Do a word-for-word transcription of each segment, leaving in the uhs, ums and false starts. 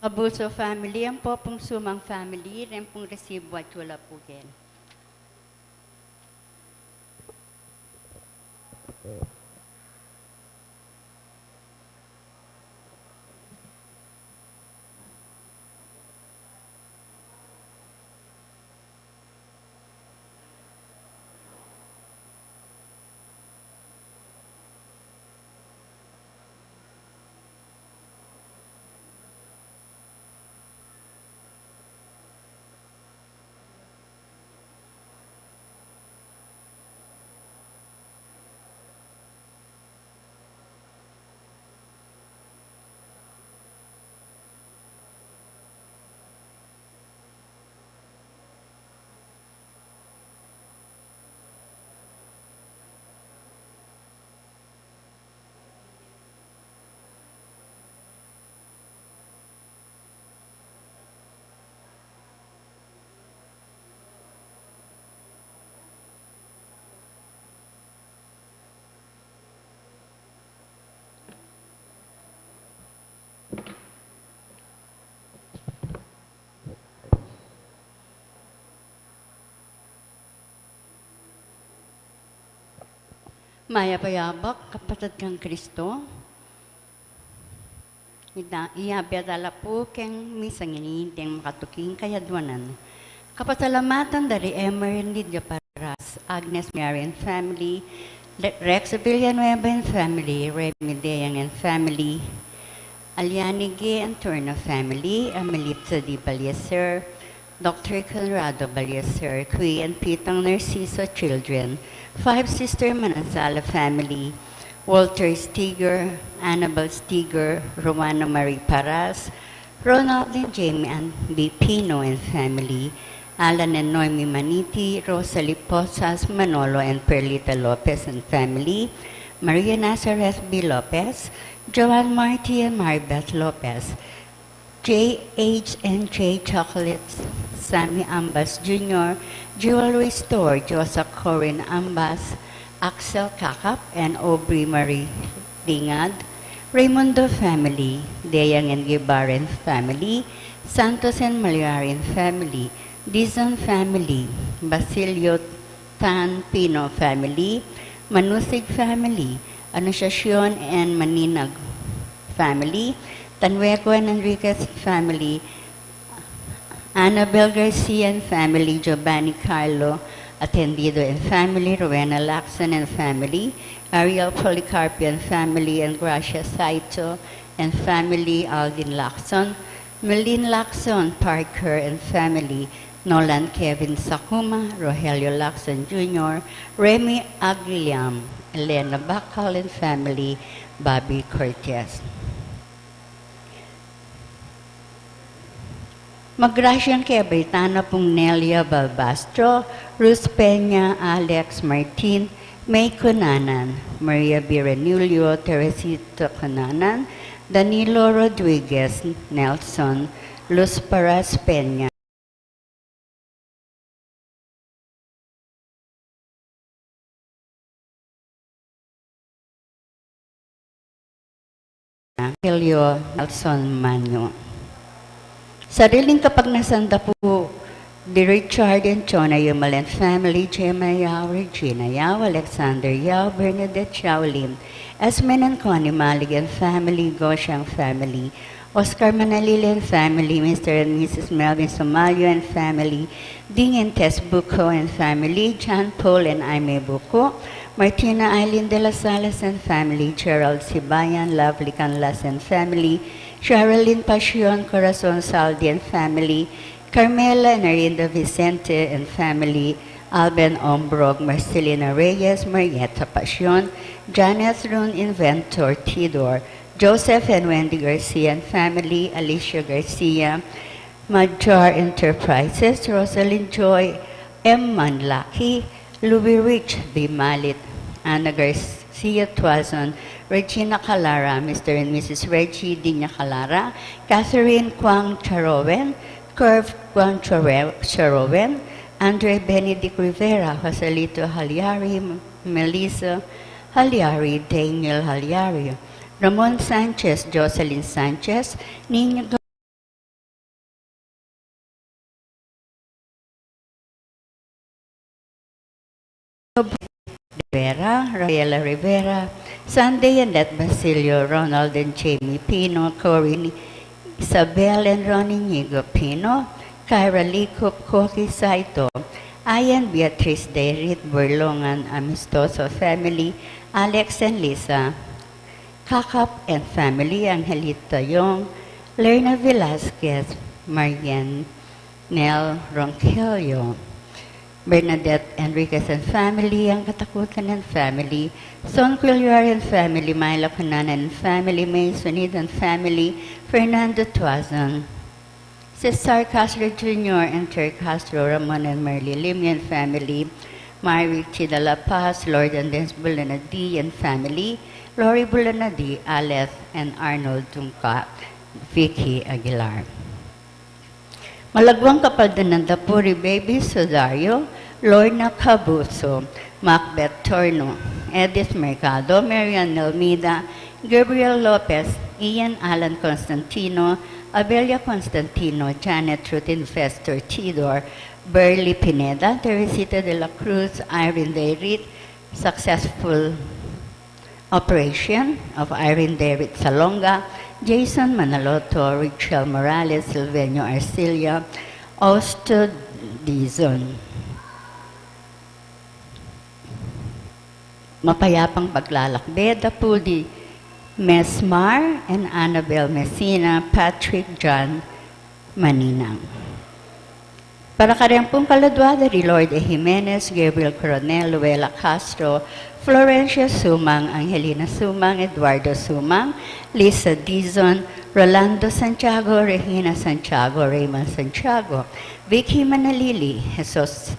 Abuso family, ampong sumang family, reng pung resibu at tula pu ken. Mayap a yabak, kapatad kang Kristo. Ita, iyabe tala pu keng misa ngeni deng makatuking kayadwanan. Kapasalamatan da ri Emery Lydia Paras, Agnes Mary and family, Le-, Rex Villanueva and family, Remy Deyang and family, Aliani G. Anturno family, Amelita D. Ballieser, Doctor Conrado Ballieser, Queen and Pitang Narciso children, Five Sister Manansala family, Walter Stiger, Annabel Stiger, Romana Marie Paras, Ronald and Jamie Ann B. Pino and family, Alan and Noemi Maniti, Rosalie Posas, Manolo and Perlita Lopez and family, Maria Nazareth B. Lopez, Joanne Marty and Maribeth Lopez, J H and J Chocolates, Sammy Ambas Junior, Jewelry Store, Josa Corin Ambas, Axel Kakap and Aubrey Marie Dingad, Raimundo family, Deyang and Guevara and family, Santos and Malyari and family, Dizon family, Basilio Tan Pino family, Manusig family, Anunciacion and Maninag family, Tanueco and Enriquez family, Annabel Garcia and family, Giovanni Carlo Atendido and family, Rowena Lacson and family, Ariel Policarpio and family, and Gracia Saito and family, Alvin Lacson, Melin Lacson Parker and family, Nolan Kevin Sakuma, Rogelio Lacson Junior, Remy Agliam, Elena Bacal and family, Bobby Cortez. Magrasyang kebaitan na pung Nelia Balbastro, Rus Peña, Alex Martin, May Cunanan, Maria B. Renulio, Teresita Cunanan, Danilo Rodriguez, Nelson, Luz Paras Peña, Helio Nelson Manyo. Sariling kapagnasan da pu di Richard and Chona Yumal and family, Gemma Yao, Regina Yao, Alexander Yao, Bernadette Yao Lim, Esmen and Connie Malig and family, Goshang family, Oscar Manalili and family, Mister and Missus Melvin Somalio and family, Ding and Tess Bucco and family, John Paul and Aimee Bucco, Martina Eileen de las Alas and family, Gerald Sibayan, Lovely Canlas and family, Sherilyn Pasion, Corazon Saldi and family, Carmela and Arinda Vicente and family, Alben Ombrog, Marcelina Reyes, Marietta Pasion, Janet Run, Inventor Tidor, Joseph and Wendy Garcia and family, Alicia Garcia, Major Enterprises, Rosalind Joy, M. Manlaki, Louis Rich B. Malit, Ana Garcia Tuazon, Regina Calara, Mister and Missus Reggie Dina Calara, Catherine Quang Charoen, Curve Quang Chare-, Charoen, Andre Benedict Rivera, Joselito Haliari, Melissa Haliari, Daniel Haliari, Ramon Sanchez, Jocelyn Sanchez, Nina Rivera, Rafaela Rivera, Sunday Annette Basilio, Ronald and Jamie Pino, Corinne, Isabel and Ron Inigo Pino, Kyra Likup, Koki Saito, Ian Beatriz Dairit, Burlongan Amistoso family, Alex and Lisa, Kakap and family, Angelita Young, Lerna Velasquez, Marian Nel Ronquillo, Bernadette Enriquez and family, Ang Katakutan and family, Son Quillar and family, Myla Cunanan and family, May Sunid and family, Fernando Tuazon, Cesar Castro Junior and Terry Castro, Ramon and Merly Lim and family, Myrick Chida La Paz, Lord and Dennis Bulanadi and family, Lori Bulanadi, Aleth and Arnold Dungka, Vicky Aguilar. Malaguang kapaldanan da pu ri Baby Sudario, Lorna Cabuso, Macbeth Torno, Edith Mercado, Marian Almeida, Gabriel Lopez, Ian Alan Constantino, Abelia Constantino, Janet Ruth Investor Tidor, Burley Pineda, Teresita de la Cruz, Irene Dairit, successful operation of Irene David Salonga, Jason Manaloto, Richel Morales, Silvenio Arcilia, Austo Dizon. Mapayapang paglalakbe da pu di Mesmar and Annabel Messina, Patrick John Maninang. Para kareng pung kaladua da ri Lord E. Jimenez, Gabriel Coronel, Luella Castro, Florencia Sumang, Angelina Sumang, Eduardo Sumang, Lisa Dizon, Rolando Santiago, Regina Santiago, Raymond Santiago, Vicky Manalili, Jesus,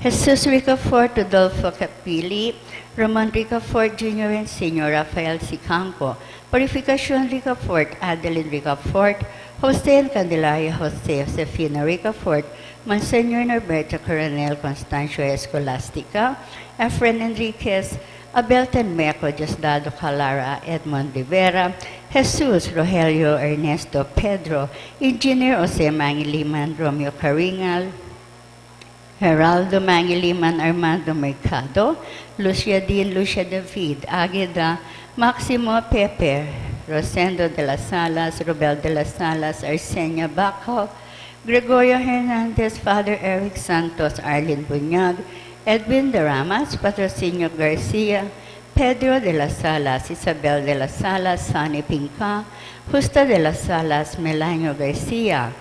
Jesus Ricafort, Rodolfo Capili, Ramon Ricafort Junior and Senior, Rafael Sicangco, Purificacion Ricafort, Adeline Ricafort, Jose and Candelaria Jose, Josefina Ricafort, Monsignor Norberto Coronel, Constancio Escolastica, Efren Enriquez, Abel Tenmeco, Diosdado Calara, Edmond Rivera, Jesus, Rogelio, Ernesto, Pedro, Engineer Jose Mangiliman, Romeo Caringal, Geraldo Mangiliman, Armando Mercado, Lucia Dean, Lucia David, Agueda, Maximo Pepe, Rosendo de las Alas, Robel de las Alas, Arsenia Bacal, Gregorio Hernandez, Father Eric Santos, Arlene Bunyag, Edwin de Ramas, Patrocinio Garcia, Pedro de las Alas, Isabel de las Alas, Sonny Pinca, Justa de las Alas, Melanio Garcia,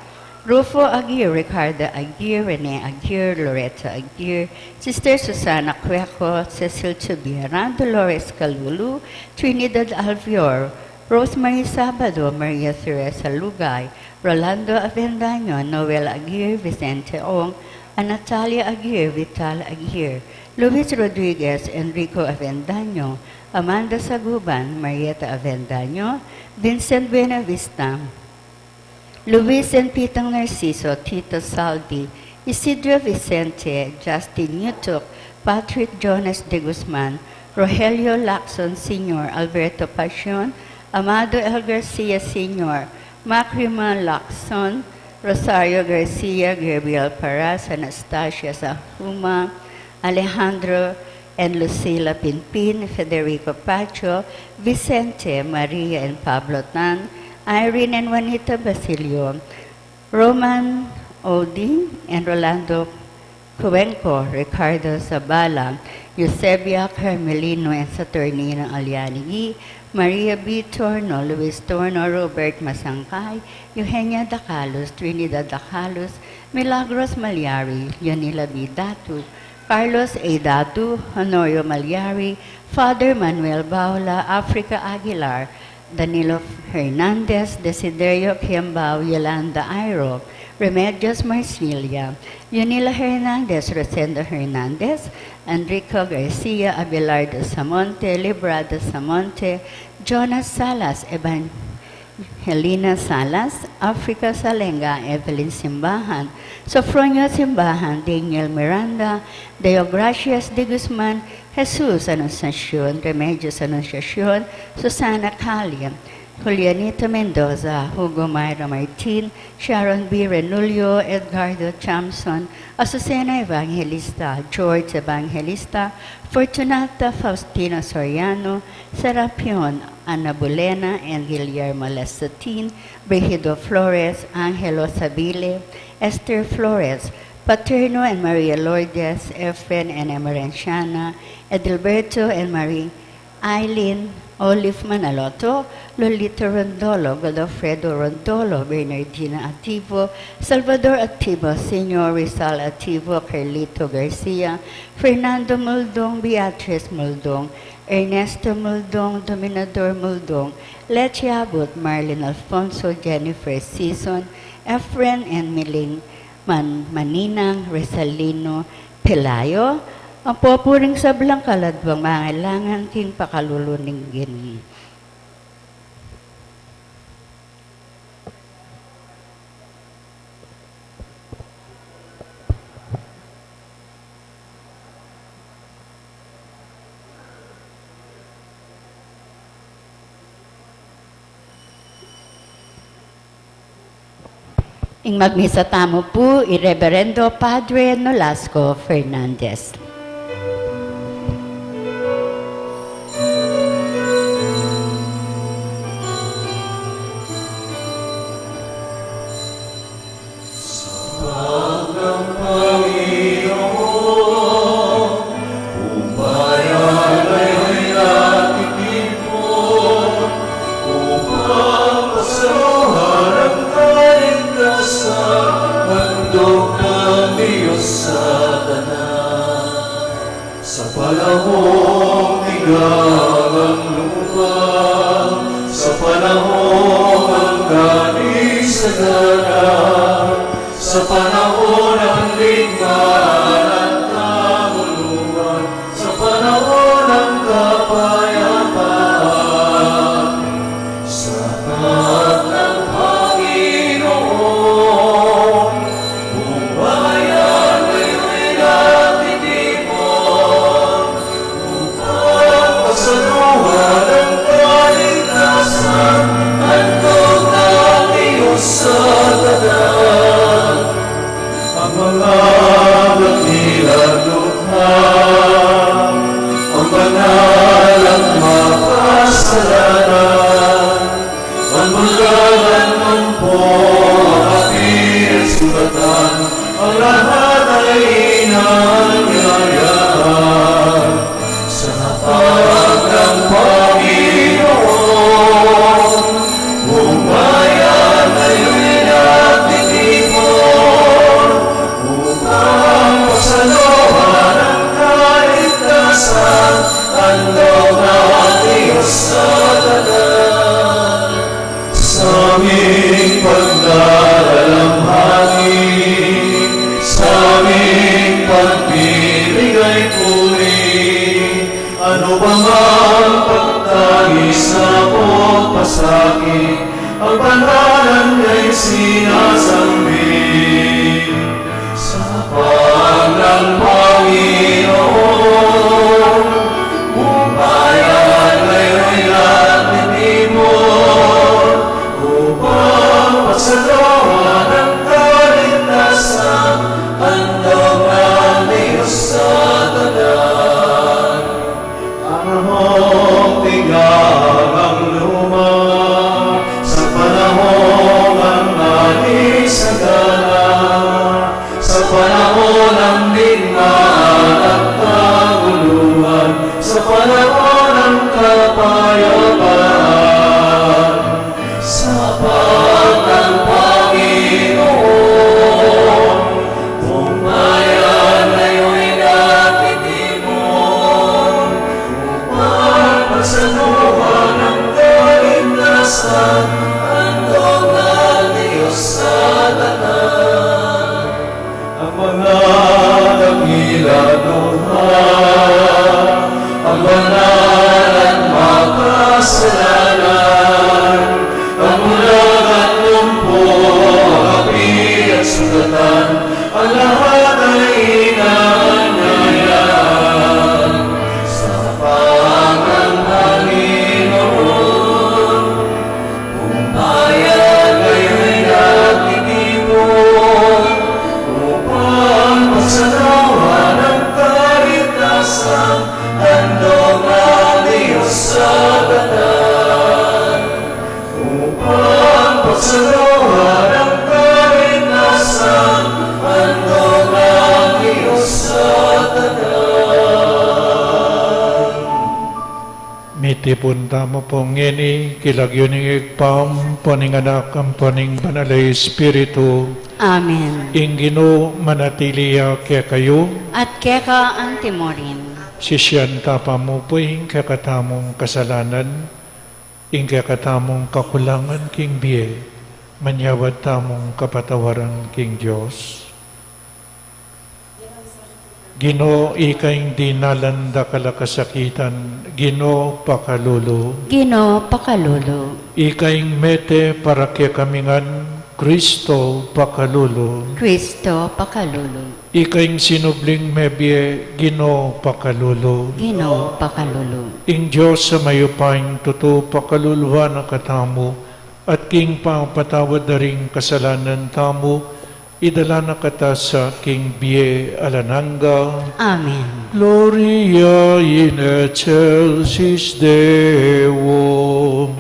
Rufo Aguirre, Ricardo Aguirre, Rene Aguirre, Loretta Aguirre, Sister Susana Cueco, Cecil Tubiera, Dolores Calulu, Trinidad Alvior, Rosemary Sabado, Maria Teresa Lugay, Rolando Avendaño, Noel Aguirre, Vicente Ong, Anatalia Aguirre, Vital Aguirre, Luis Rodriguez, Enrico Avendaño, Amanda Saguban, Marieta Avendaño, Vincent Buenavista, Luis and Pitang Narciso, Tito Saldi, Isidro Vicente, Justin Yutuk, Patrick Jonas de Guzman, Rogelio Lacson Senior, Alberto Pasion, Amado L. Garcia Senior, Macrima Lacson, Rosario Garcia, Gabriel Paras, Anastasia Sahuma, Alejandro and Lucila Pinpin, Federico Pacho, Vicente, Maria and Pablo Tan, Irene and Juanita Basilio, Roman Odi and Rolando Cuenco, Ricardo Zabala, Eusebia Carmelino and Saturnino Alianigi, Maria B. Torno, Luis Torno, Robert Masangkay, Eugenia Dacalus, Trinidad Dacalus, Milagros Malyari, Leonila B. Datu, Carlos A. Datu, Honorio Malyari, Father Manuel Baula, Africa Aguilar, Danilo Hernandez, Desiderio Kiambao, Yolanda Airo, Remedios Marsilia, Leonila Hernandez, Rosendo Hernandez, Enrico Garcia, Abelardo Samonte, Librado Samonte, Jonas Salas, Evangelina Salas, Africa Salenga, Evelyn Simbahan, Sofronio Simbahan, Daniel Miranda, Deogracias de Guzman, Jesus Anunciacion, Remedios Anunciacion, Susana Calle, Julianita Mendoza, Hugo Myra Martin, Sharon B. Renulio, Edgardo Chamson, Azucena Evangelista, George Evangelista, Fortunata Faustino Soriano, Serapion Ana Bulena and Guillermo Lesatin, Brigido Flores, Angelo Sabile, Esther Flores, Paterno and Maria Lourdes, Efren and Emerenciana, Edilberto and Marie, Aileen, Olive Manaloto, Lolita Rondolo, Godofredo Rondolo, Bernardina Ativo, Salvador Ativo Senior, Rizal Ativo, Carlito Garcia, Fernando Muldong, Beatrice Muldong, Ernesto Muldong, Dominador Muldong, Leche Abut, Marlin Alfonso, Jennifer Season, Efren and Miling Man-, Maninang, Resalino, Pelayo, ang pupuring sablang kaladwang mangailangan king pakalulu ning gini. Ing magmisa tamu pu, i Reverendo Padre Nolasco Fernandez. Sa pagkang Panginoon, upaya ngayon at itipon, upang pasaluhan ang kaligtasan, handog ng Diyos sa tanan. Sa panahong tigang ang lupa, sa panahong mangani sagana, sa panahon ng ligman at kaguluhan, sa panahon ng kapayapaan. Sa pagkang Panginoon, upaya ngayon at itipon, upang pasaluhan ang kaligtasan, handog ng Diyos sa tanan. Ang mga dakila at lukha, ang banal at makasalanan, ang mulagan ng po, ang api at sugatan, ang lahat ay inanyayaan. Sa hapag ng Panginoon, buong bayan ngayon ay nagtitipon upang pasaluhan ang kaligtasan, handog ng Diyos sa tanan. Sa aming pagdaralamhati, sa aming pagbibigay puri, ano pa mang pagtanis na pagpasakit, ang pangalan niya'y sinasambit. Sa hapag ng Panginoon, upaya ngayon at itipon, upang pasaluhan ang kaligtasan, handog ng Diyos sa tanan. Ang panahong tigang ang luma, sa panahong mangani sagana, sa panahon ng digmaan at kaguluhan, sa panahon ng kapayapaan. Sa hapag ng Panginoon, upaya ngayon at itipon, upang pasaluhan ang kaligtasan, handog ng Diyos sa tanan. Ang mga dakila at lukha, ang banal at makasalanan, ang bulag at lumpo, ang api at sugatan, ang lahat ay inanyayaan. Sa hapag ng Panginoon, Tipun tamu pu ngeni king lagyu ning Ibpa, ampo ning Anak, ampo ning Banal a Espiritu. Amen. Ing Ginu manatili ya kekayu. At keka antimurin. Sisian ta pa mu pu ing kekatamung kasalanan, ing kekatamung kakulangan king bie, manyawad tamung kapatawaran king Dios. Ginu, ika ing dinalan dakal a kasakitan, Ginu, pakalulu. Ginu, pakalulu. Ika ing mete para kekami ngan, Kristo, pakalulu. Kristo, pakalulu. Ika ing sinubling mebie, Ginu, pakalulu. Ginu, pakalulu. Ing Dios a mayupayang tutu, pakaluluan na katamu, at king pangapatawad da ring kasalanan tamu, idala na kata sa king bie alang angga. Amen. Gloria in excelsis Deo.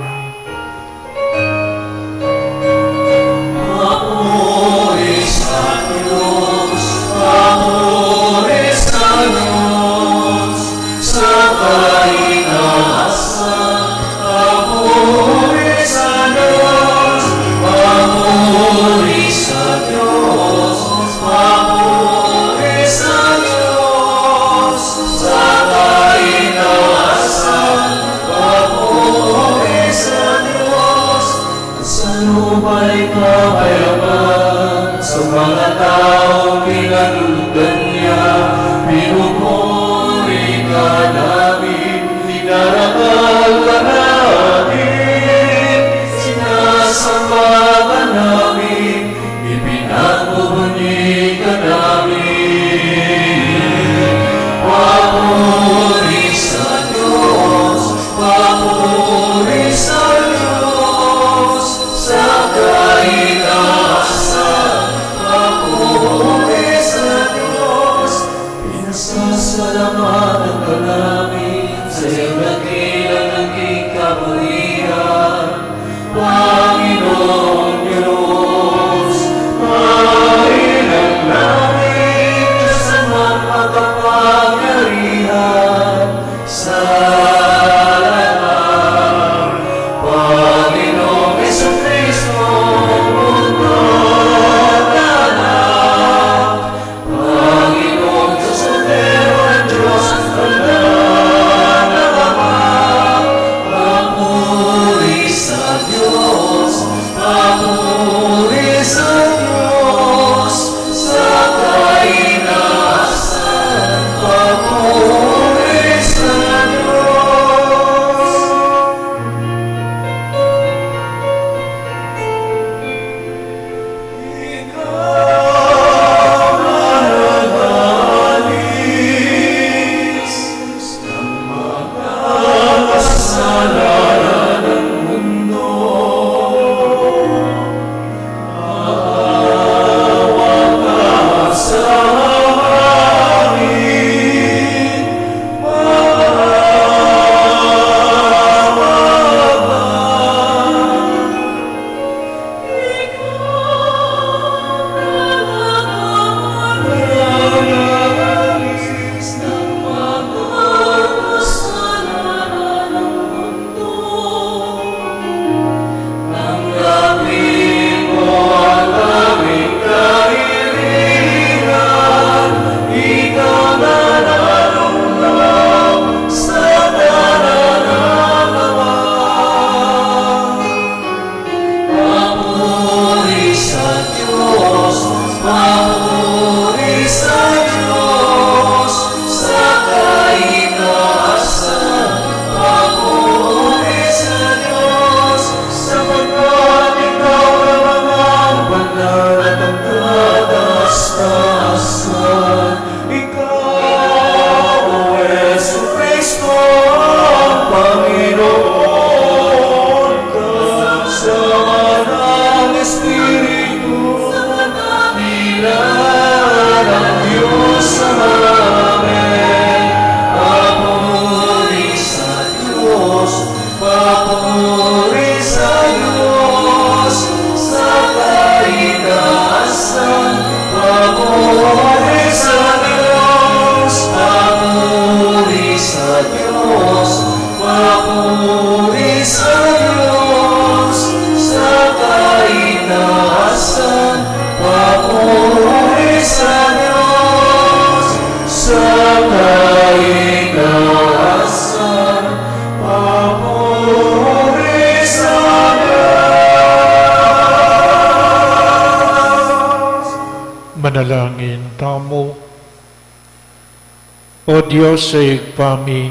O Dios a Ibpa mi,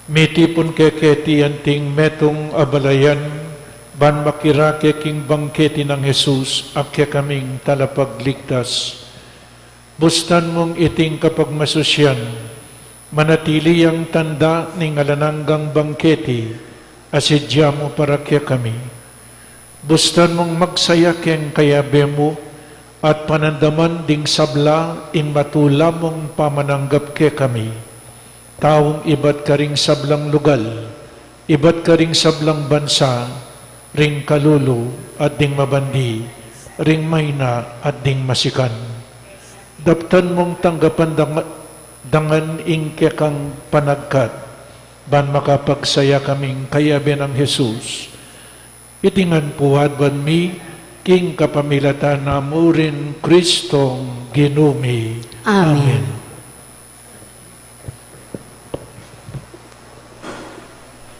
mitipun ke keti anting metung a balayan, ban makirake king bangketi nang Jesus a kekaming talapagligtas. Bustan mung iting kapagmasusyan, manatili yang tanda ning alang anggang bangketi, a sidya mu para kekami. Bustan mung magsaya keng kayabe mu, at panandaman ding sabla ing matula mung pamananggap kekami. Taung ibat karing sablang lugal, ibat karing sablang bansa, ring kalulu at ding mabandi, ring maina at ding masikan. Daptan mung tanggapan dang-, dangan ing kekang panagkat, ban makapagsaya kaming kayabe nang Jesus. Iti ngan pu adwan mi, king kapamilatan na mu ring Kristong Ginu mi. Amen. Amen.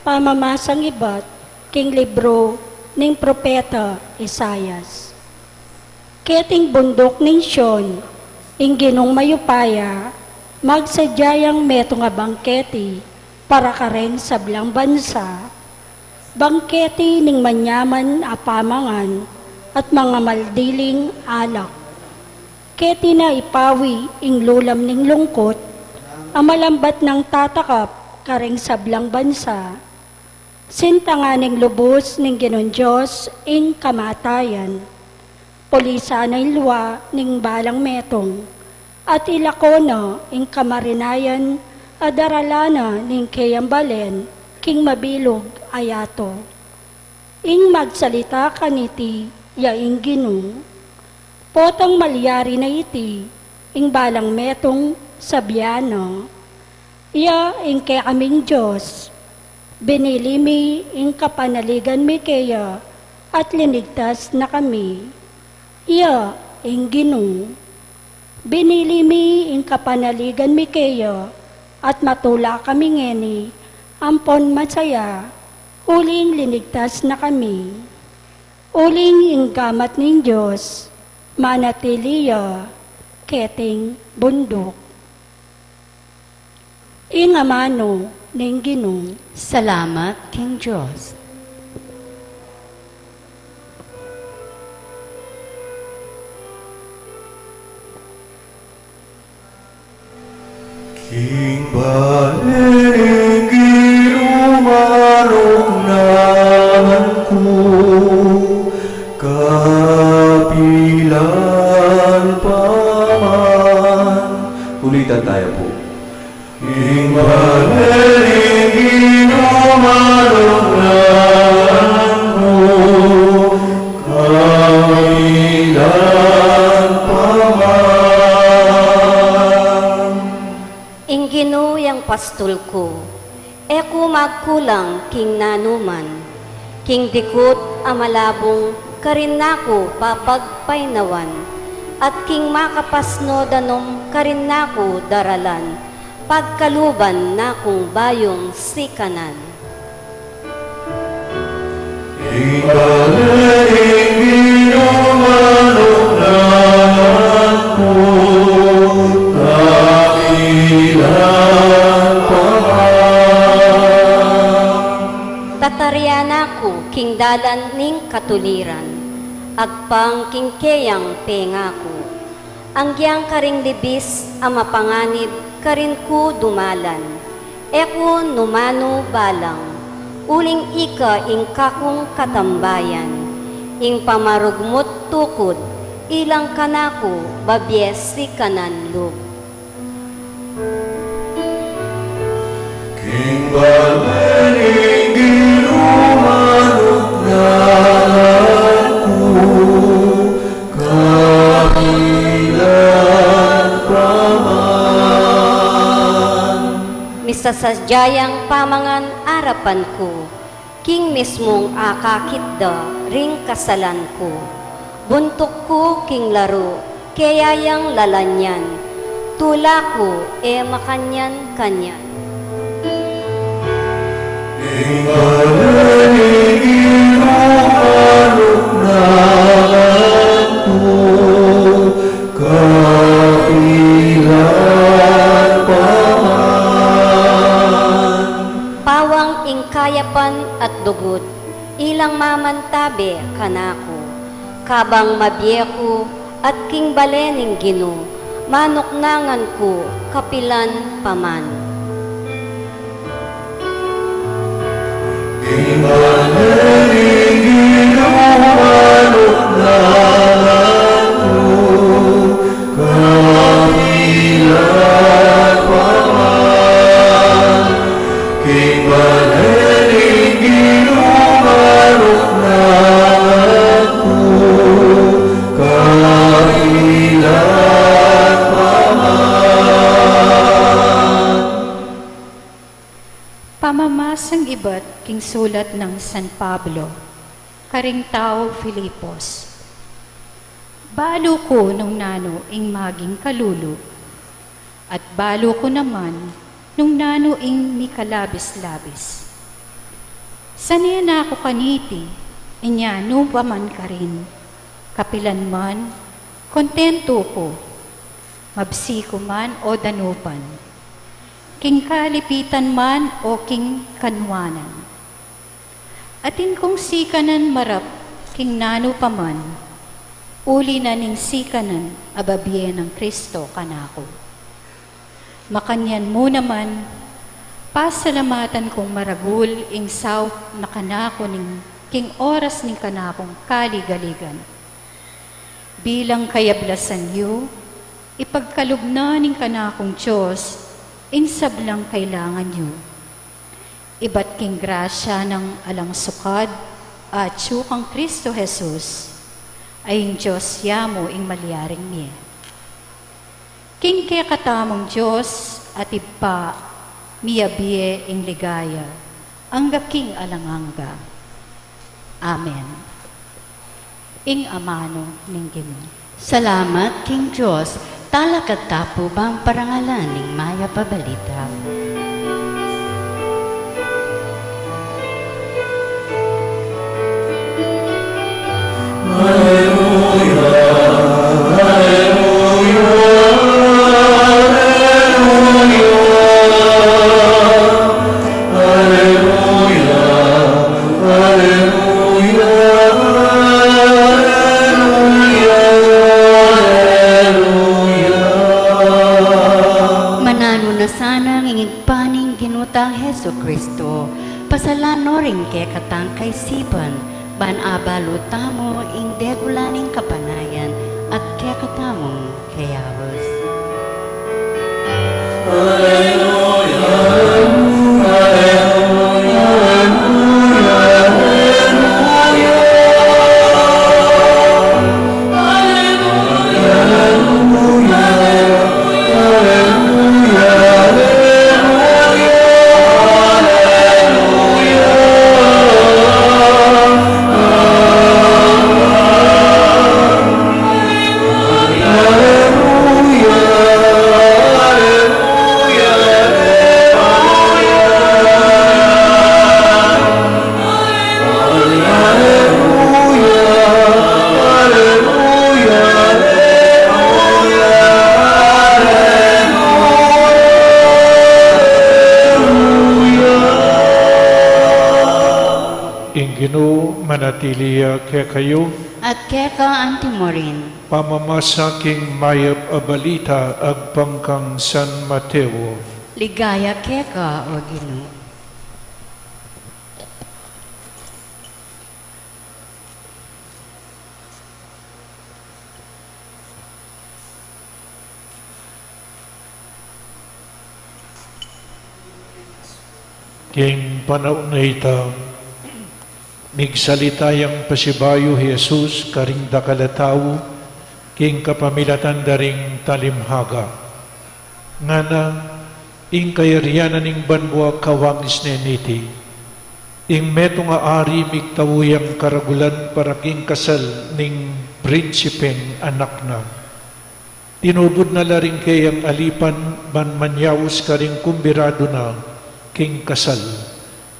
Pamamasang ibat king libru ning propeta Isaias. Keting bunduk ning Sion, ing Ginung mayupaya, magsadya yang metung a bangketi para kareng sablang bansa, bangketi ning manyaman a pamangan at mangamaldiling alak. Keti na ipawi ing lulam ning lungkut, a malambat nang tatakap kareng sablang bansa. Sintangan ning lubus ning Ginung Dios ing kamatayan. Pulisan na ing lua ning balang metung, at ilako na ing kamarinayan a daralan na ning keyang balen king mabilug a yatu. Ing magsalita kaniti ya ing Ginu, potang malyari na iti, ing balang metung sabian na, iya ing kekaming Dios, binili mi ing kapanaligan mi keya, at linigtas na kami. Iya ing Ginu, binili mi ing kapanaligan mi keya, at matula kami ngeni, ampon masaya, uling linigtas na kami. Uling ing gamat ning Dios, manatili ya keting bunduk. Ing amanu ning Ginu. Salamat king Dios. King bale ning Ginu manuknan ku, kapilan pa man. Ulitan tayo po. King bale ning Ginu manuknan ku, kapilan pa man. Ing Ginu yang pastul ku, e ku magkulang king nanuman. King dikut a malabung karin na ku papagpainawan, at king makapasno danum karin na ku daralan, pagkaluban na kung bayung sikanan. Ing bale ning Ginu manuknan ku, kapilan pa man. Tatarian na ku king dalan ning katuliran, agpang king keyang pengaku. Anggiyang karing libis a mapanganib karin ku dumalan, e ku numanu balang, uling ika ing kakung katambayan, ing pamarugmut tukud, ilang kanaku babie sikanan lub. King bale ning Ginu manuknan ku, kapilan pa man. Misasadya yang pamangan arapan ku, king mismung akakit da ring kasalan ku. Buntuk ku king laru, keya yang lalanyan, tula ku e makanyan-kanyan. Ing bale ning Ginu manuknan ku, kapilan pa lugud, ilang mamantabe kanaku, kabang mabie ku at king bale ning Ginu, manuknangan ku kapilan pa man. King bale ning Ginu, manuknangan ku kapilan pa man. King bale ning Ginu, manuknangan ku kapilan pa man. Pamamasang ibat king sulat nang San Pablo karing taga Filipos. Balu ku nung nanu ing maging kalulu, at balu ku naman nung nanu ing mikalabis-labis. Sane na ku kaniti, inya nu pa man karin, kapilan man, kontentu ku, mabsi ku man o danupan, king kalipitan man o king kanuanan. Atin kung sikanan marap king nanu pa man, uli na ning sikanan a babie nang Kristo kanaku. Makanyan mu naman, pasalamatan kung maragul ing saup na kanaku ning king oras ning kanakung kaligaligan. Bilang kayablasan yu, ipagkalub na ning kanakung Dios ing sablang kailangan yu. Ibat king grasya nang alang sukad, atyu kang Kristo Jesus, a ing Dios yamu ing malyaring mie. King kekatamung Dios at Ibpa, miyabie ing ligaya, angga king alang angga. Amen. Ing amanu ning Ginu. Salamat king Dios, talakad ta pu bang parangalan ing mayap a balita. Aleluya, aleluya, aleluya. Aleluya, aleluya, aleluya, aleluya. Mananu na sana ing Ibpa ning Ginu tang Jesucristo, pasalan no ring kekatang kaisipan, ban abalu tamu ing degula ning kapanayan at kekatamung kayaus. Aleluya, aleluya, aleluya. Ing Ginu manatili ya kekayu. At keka anti murin. Pamamasa king mayap a balita agpang kang San Mateo. Ligaya keka, O Ginu. King panaun a ita, migsalita yang pasibayu i Jesus karing dakal a tau, king kapamilatan da ring talimhaga. Ngana, ing kayarian na ning banua kawangis ne niti. Ing metung a ari migtau yang karagulan para king kasal ning prinsipeng anak na. Tinubud na la ring keyang alipan ban manyaus karing kumbidadu na king kasal,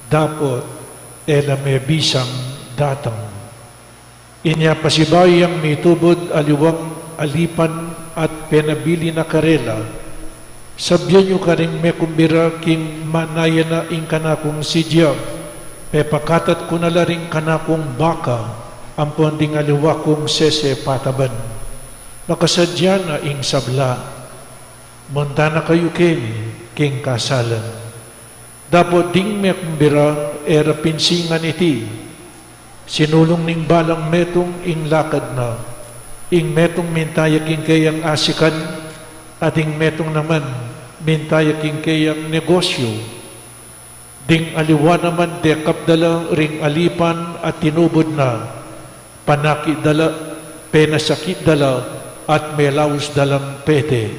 dapot e la me bisang datang. Inya pasibayu yang mitubud aliwang alipan at penabili na karela, sabian yu karing mekumbida king manayan na ing kanakung si Diab, Pepakatat ku na la ring kanakung baka ampon ding aliwa kung sese pataban. Makasadya na ing sabla. Munta na kayu keni king kasalan. Dapot ding mekumbira e ra pinsingan iti. Sinulung ning balang metung ing lakad na. Ing metung minta ya king keyang asikan, at ing metung naman minta ya king keyang negosyu. Ding aliwa naman dekap da la ring alipan at tinubud na, panakit da la, penasakit da la, at melaus da lang pete.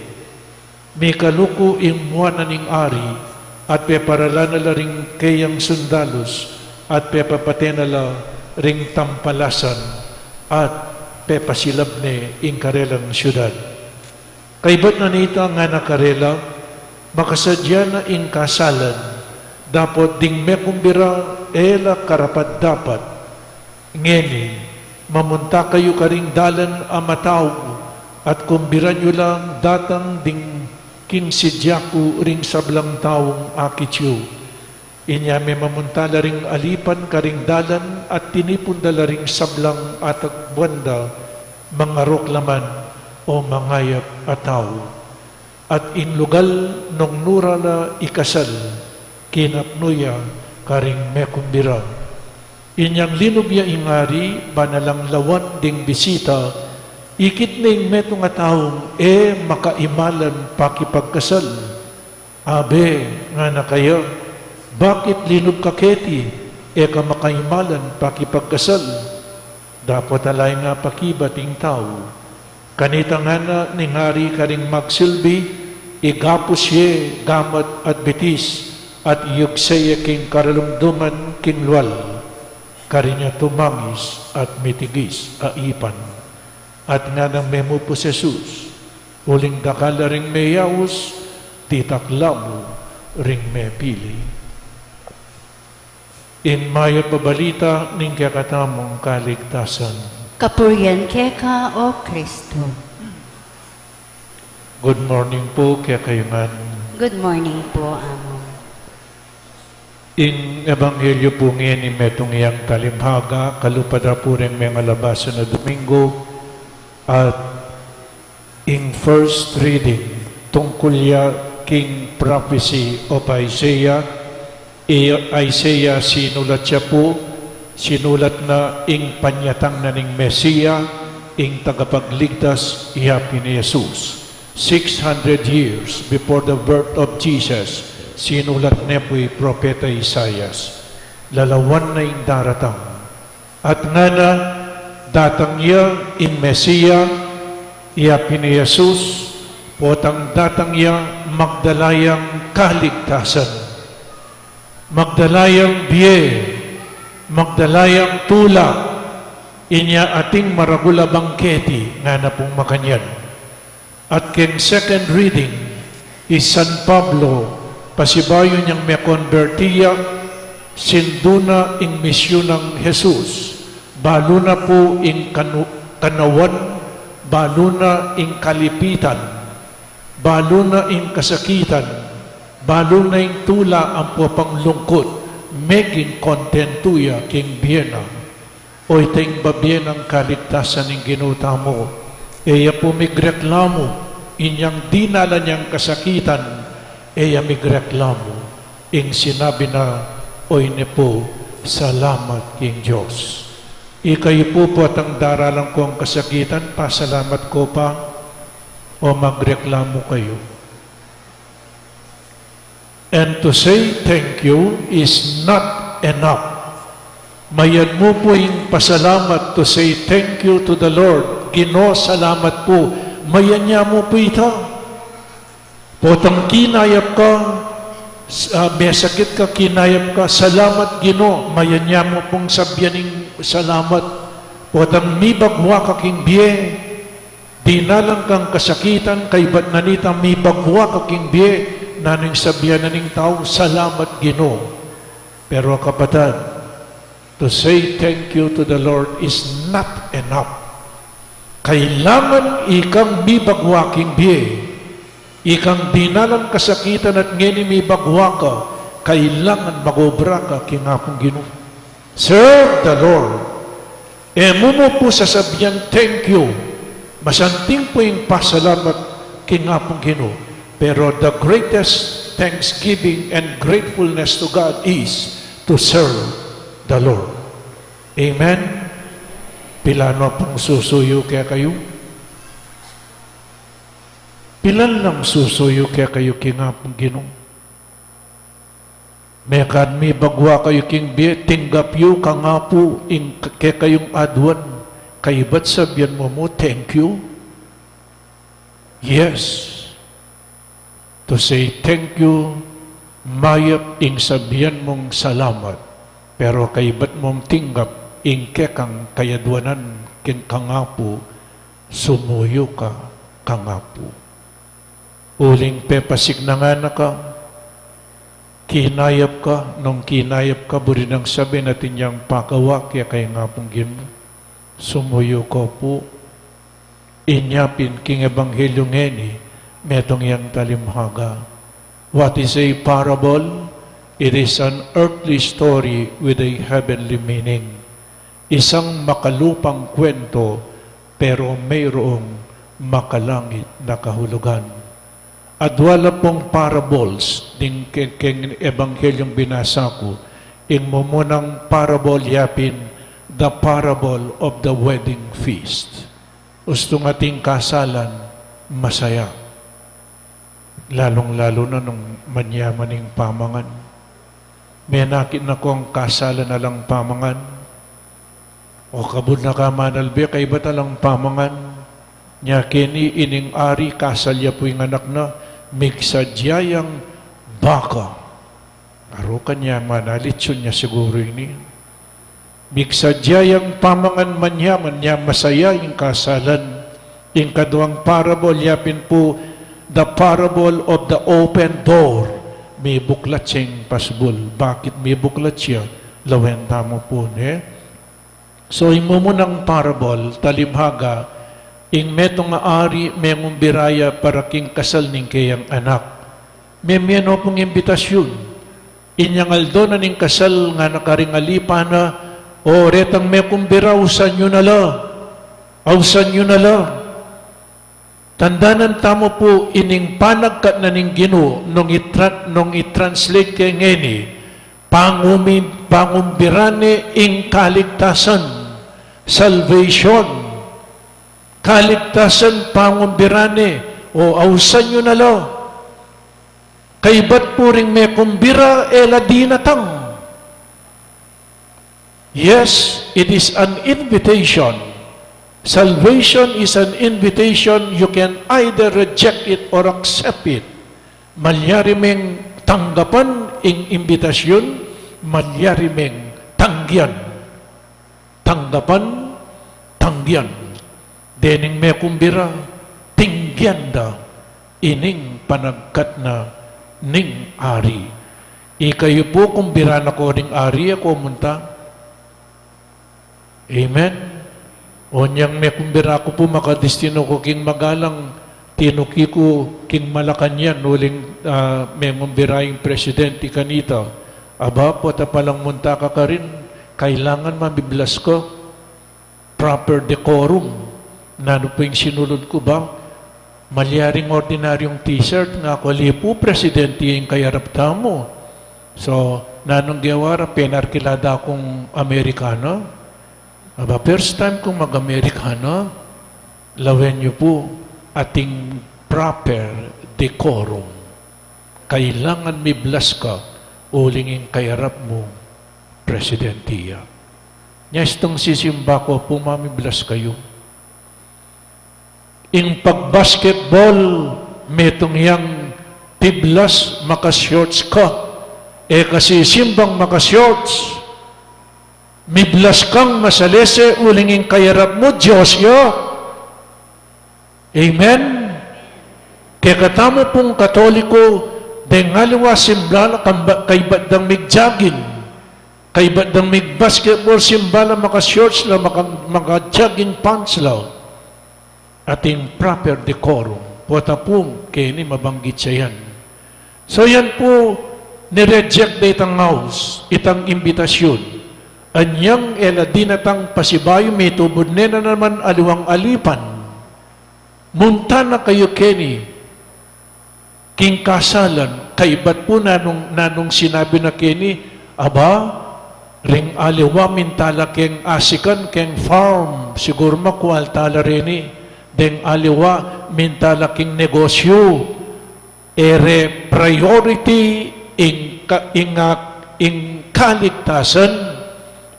Mikaluku ing mua na ning ari, at peparalan na la ring keyang sundalus, at pepapate na la ring tampalasan, at pepasilab ne ing karelang siudad. Kaybat na nita ngana karela, makasadya na ing kasalan, dapot ding mekumbira e la karapat-dapat. Ngeni, mamunta kayu karing dalan a matau, at kumbiran yu lang datang ding king sidya ku ring sablang taung akit yu. Inya memamunta la ring alipan karing dalan at tinipun da la ring sablang atakbuan da, mangarok la man o mangayap a tau. At ing lugal nung nu ra la ikasal, kinapnu ya karing mekumbira. Inyang linub ya ing ari, bana lang lawan ding bisita, ikit ne ing metung a taung e makaimalan pakipagkasal. Abe, ngana kaya, bakit linub ka keti, e ka makaimalan pakipagkasal? Dapot ala yang apakibat ing tau. Kanita ngana ning ari karing magsilbi, igapus ye gamat at bitis, at iyugse ye king karalumduman king lual. Karinya tumangis at mitigis a ipan. At nganang memupu Jesus, uling dakal la ring meyaus, ditak la mu ring mepili. Ing mayap a balita ning kekatamung kaligtasan. Kapurian keka, O Kristo. Good morning po kekayu ngan. Good morning po, Among. Ing ebanghelyo pu ngeni metung yang talinghaga, kalupad da pu ring mengalabasan a Domingo, at ing first reading tungkul ya king prophecy of Isaiah. I Isaiah sinulat ya pu, sinulat na ing panyatang na ning Mesia, ing tagapagligtas, ya pin i Jesus. Six hundred years before the birth of Jesus, sinulat ne pu i Propeta Isaias. Lalawan na ing daratang. At ngana, datang ya ing Mesia, ya pin i Jesus, potang datang ya magdala yang kaligtasan. Magdala yang bie, magdala yang tula, inya atin maragul a bangketi, ngana pung makanyan. At king second reading, i San Pablo, pasibayu nang mekonberti ya, sindu na ing misyun nang Jesus, balu na pu ing kanu-, kanawan, balu na ing kalipitan, balu na ing kasakitan, balu na ing tula ampo panglungkut, meging kontentu ya king bie na. Oyteng babie nang kaligtasan ning Ginu tamu. E ya pu migreklamu, inyang dinalan yang kasakitan, e ya migreklamu. Ing sinabi na, oyni pu, salamat king Dios. Ikayu pu, potang daralan ko ing kasakitan, pasalamat ko pa, o magreklamu kayu? And to say thank you is not enough. Mayan mu pu ing pasalamat, to say thank you to the Lord. Ginu, salamat pu. Mayan ya mu pu ita. Potang kinayap ka, s-, ah, mesakit ka, kinayap ka, salamat Ginu. Mayan ya mu pung sabyan ing salamat. Potang mibagwa ka king bie, dinalan kang kasakitan, kaybat na nita mibagwa ka king bie, nanu ing sabyan na ning tau, salamat Ginu. Pero kapatad, to say thank you to the Lord is not enough. Kailangan ikang mibagwa king bie, ikang dinalan kasakitan at ngeni mibagwa ka, kailangan mag-obra ka king Apung Ginu. Serve the Lord. E mu mu pu sasabian thank you. Masanting pu ing pasalamat king Apung Ginu. Pero the greatest thanksgiving and gratefulness to God is to serve the Lord. Amen? Pilan no pung susuyu kekayu? Pilan lang susuyu kekayu king Apung Ginu? Mekad mibagwa kayu king bie, tinggap yu kang Apu ing kekayung aduan, kaybat sabian mu mu, "Thank you." Yes. To say thank you, mayap ing sabian mung salamat, pero kaybat mung tinggap ing kekang kayaduanan king kang Apu, sumuyu ka kang Apu. Uling pepasignan na ka, kinayap ka, nung kinayap ka, buri nang sabyan atin yang pagawa keka king Apung Ginu. Sumuyu ka pu. Inya pin king ebanghelyu ngeni, metung yang talimhaga. What is a parable? It is an earthly story with a heavenly meaning. Isang makalupang kwento, pero mayroong makalangit na kahulugan. Adwa la pung parables ding ke-, keng ebanghelyung binasa ku. Ing mumunang parable ya pin, the parable of the wedding feast. Ustung ating kasalan, masaya. Lalung-lalu na nung manyaman ing pamangan. Menakit na kung kasalan alang pamangan. O kabud na ka manalbe, kaybat alang pamangan. Nya keni ining ari, kasal ya pu ing anak na, migsadya yang baka. Aru kanya, manalitsun nya siguru ini. Migsadya yang pamangan manyaman, nya masaya ing kasalan. Ing kaduang parable ya pin pu, the parable of the open door. Mibuklat yang pasbul. Bakit mibuklat ya? Lawen tamu pu, ne? So, ing mumunang parable, talimhaga, ing metung a ari, mengumbira ya para king kasal ning keyang anak. Memie no pung imbitasyun. Inyang aldo na ning kasal, ngana karing alipan na, "O, retang mekumbira, ausan yu na la. Ausan yu na la." Tandanan tamu pu ining panagkat na ning Ginu nung itra-, nung i-translate ke ngeni, pangumi-, pangumbira ne ing kaligtasan, salvation. Kaligtasan pangumbira ne, o ausan yu na la. Kaybat pu ring mekumbira e la dinatang. Yes, it is an invitation. Salvation is an invitation. You can either reject it or accept it. Malyari meng tanggapan ing imbitasyun, malyari meng tanggian. Tanggapan, tanggian. Dening mekumbira, tinggian da ining panagkat na ning ari. Ikayu pu, kumbira na ko ning ari, e ko munta. Amen. O nyang mekumbira ku pu, makadistinu ku king Magalang, tinuki ku king Malacañang, uling, ah, mengumbira ing presidente kanita. Aba, pota palang munta ka karin, kailangan mamiblas ka. Proper decorum. Nanu pu ing sinulud ku ba? Malyaring ordinaryung t-shirt, nga ku, ali pu, presidente ing kayarap tamu. So, nanung gewa ra, penarkila da kung Amerikana. Aba, first time kung mag-Amerikana, lawen yu pu, ating proper decorum. Kailangan miblas ka, uling ing kayarap mu, presidente ya. Nya istung sisimba ku pu, mamiblas kayu. Ing pag-basketball, metung yang piblas maka-shorts ka. E ka sisimbang maka-shorts. Miblas kang masalese, uling ing kayarap mu, Dios ya. Amen? Kekatamu pung Katoliko, deng aliwa simba la kamba-, kaybat dang mig-jogging, kaybat dang mig-basketball, simba la maka-shorts la, maka-, maka-jogging pants la. Ating proper decorum. Pota pu, keni mabanggit ya yan. So yan pu, ni-reject da itang house, itang imbitasyun. Anyang e la dinatang pasibayu, mitubud ne na naman aliwang alipan. Munta na kayu keni king kasalan, kaybat pu nanung, nanung sinabi na keni, aba, ring aliwa minta la keng asikan, keng farm, siguru makwal tala reni, deng aliwa minta la keng negosyu, e re priority ing ka-, ing, ah, ing kaligtasan,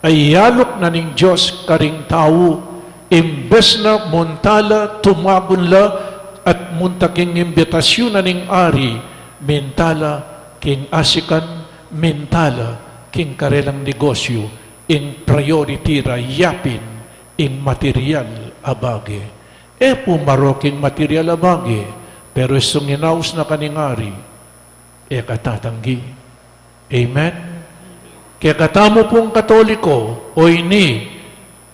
a iyaluk na ning Dios karing tau, imbes na munta la, tumagun la, at munta king imbitasyun na ning Ari, minta la king asikan, minta la king karelang negosyu, ing priority ra yapin ing material a bage. E pu marok ing material a bage, pero istung inaus na kaning Ari, e katatanggi. Amen? Kekatamu pung Katoliko, o ini,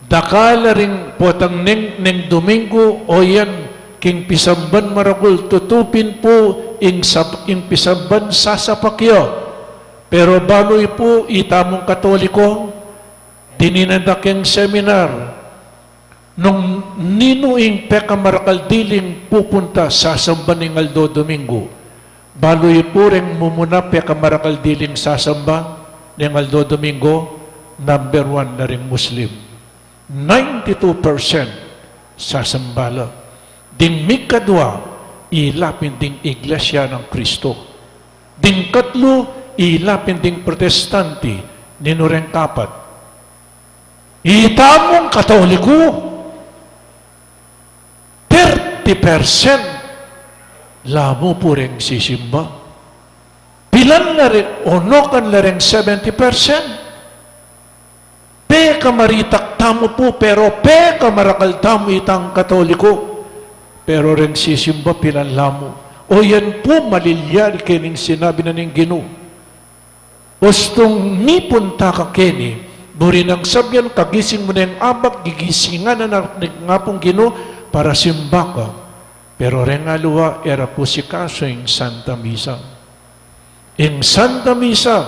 dakal la ring potang neng, neng Domingo, o yan, king pisamban maragul, tutupin pu ing sab-, ing pisamban sasapak ya. Pero balu yu pu, itamung Katoliko, dininan da keng seminar, nung ninu ing pekamarakal diling pupunta sasamban ning aldo Domingo. Balu yu pu reng mumuna pekamarakal diling sasamba ning aldo Domingo, number one na ring Muslim. Ninety-two percent sasamba la. Ding mikadwa, ilapin ding Iglesia nang Kristo. Ding katlu, ilapin ding Protestante. Ninu reng kapat? Itamung Katoliko, thirty percent la mu pu reng sisimba. Pilan la reng, onokan la reng seventy percent? Pekamaritak tamu pu, pero pekamarakal tamu itang Katoliko. Pero reng sisimba, pilan la mu? O yan pu, malilyari keni ing sinabi na ning Ginu. Ustung mipunta ka keni, buri nang sabyan, kagising mu neng abak, gigisingan na na nga pung Ginu para simba ka. Pero reng aliwa, e ra pu sikasu ing Santa Misa. Ing Santa Misa,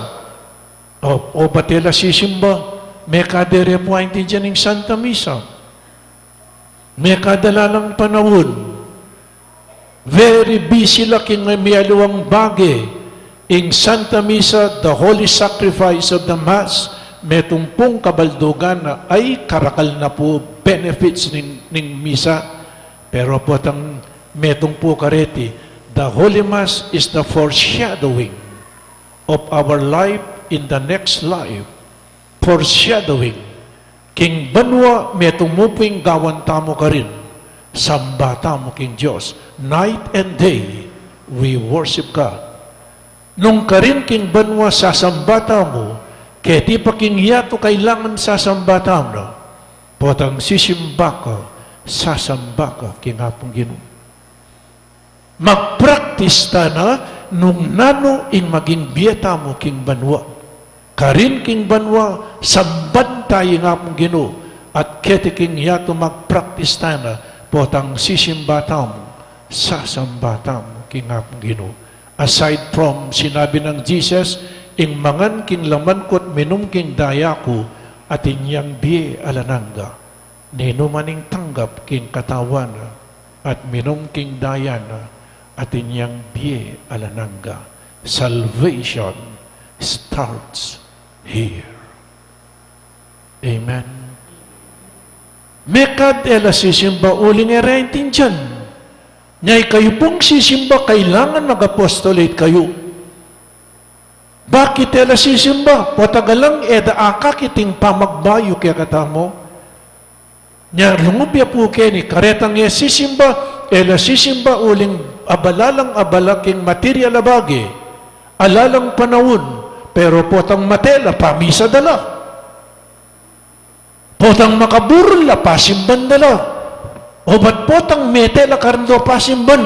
o, o bat e la sisimba, mekad e re pu aintindian ing Santa Misa. Mekad ala lang panaun. Very busy la king mialiwang bage. Ing Santa Misa, the holy sacrifice of the Mass, metung pung kabaldugan na, ay, karakal na pu benefits ning, ning Misa. Pero potang metung pu kareti, the Holy Mass is the foreshadowing of our life in the next life. Foreshadowing. King banua, metung mu pu ing gawan tamu karin. Samba tamu king Dios. Night and day, we worship God. Nung karin king banua sasamba tamu, keti pa king yatu kailangan sasamba tamu na. Potang sisimba ka, sasamba ka king Apung Ginu. Mag-practice ta na nung nanu ing maging bie tamu king banua. Karin king banua, samban ta ing Apung Ginu, at keti king yatu mag-practice ta na, potang sisimba tamu, sasamba tamu king Apung Ginu. Aside from sinabi nang Jesus, ing mangan king laman ku at minum king daya ku, atin yang bie alang angga. Ninu man ing tanggap king katawan na, at minum king daya na, atin yang bie alang angga. Salvation starts here. Amen. Mekad e la sisimba uling e ra aintindian. Nya ikayu pung sisimba, kailangan mag-apostolate kayu. Bakit e la sisimba? Potang alang e da akakit ing pamagbayu kekatamu. Nya lungub ya pu keni, karetang e sisimba, e la sisimba uling abala lang abala king material a bage, ala lang panaun, pero potang mate la, pamisa da la. Potang makaburul la, pasimban da la. O bat potang mete la karin do pasimban,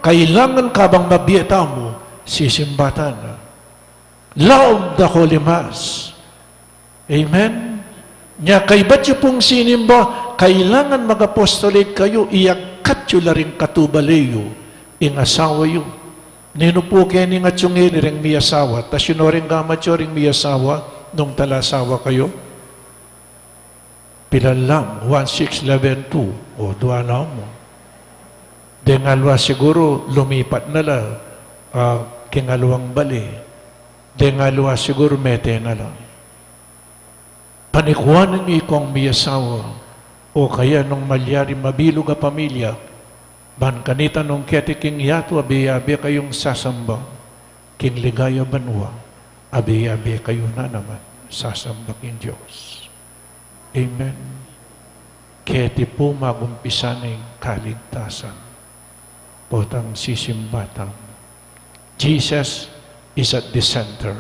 kailangan kabang mabie tamu, sisimba ta na. Love the Holy Mass. Amen? Nya kaybat yu pung sinimba, kailangan mag-apostolate kayu, iyakat yu la ring katubale yu, ing asawa yu. Ninu pu keni ing atsu ngeni ring miyasawa, tas yu no ring gamat yu ring miyasawa, nung talasawa kayu? Pilan lang, one six eleven two, o dua na mu. Deng aliwa siguru, lumipat na la, ah, king aliwang bale. Deng aliwa siguru, mete na la. Panikuanan yu ikong miyasawa, o kaya nung malyari mabilug a pamilya, ban kanita nung keti king yatu, abe-abe kayung sasamba, king ligaya banua, abe-abe kayu na naman, sasamba king Dios. Amen. Keti pu magumpisa ning kaligtasan. Potang sisimba tang. Jesus is at the center.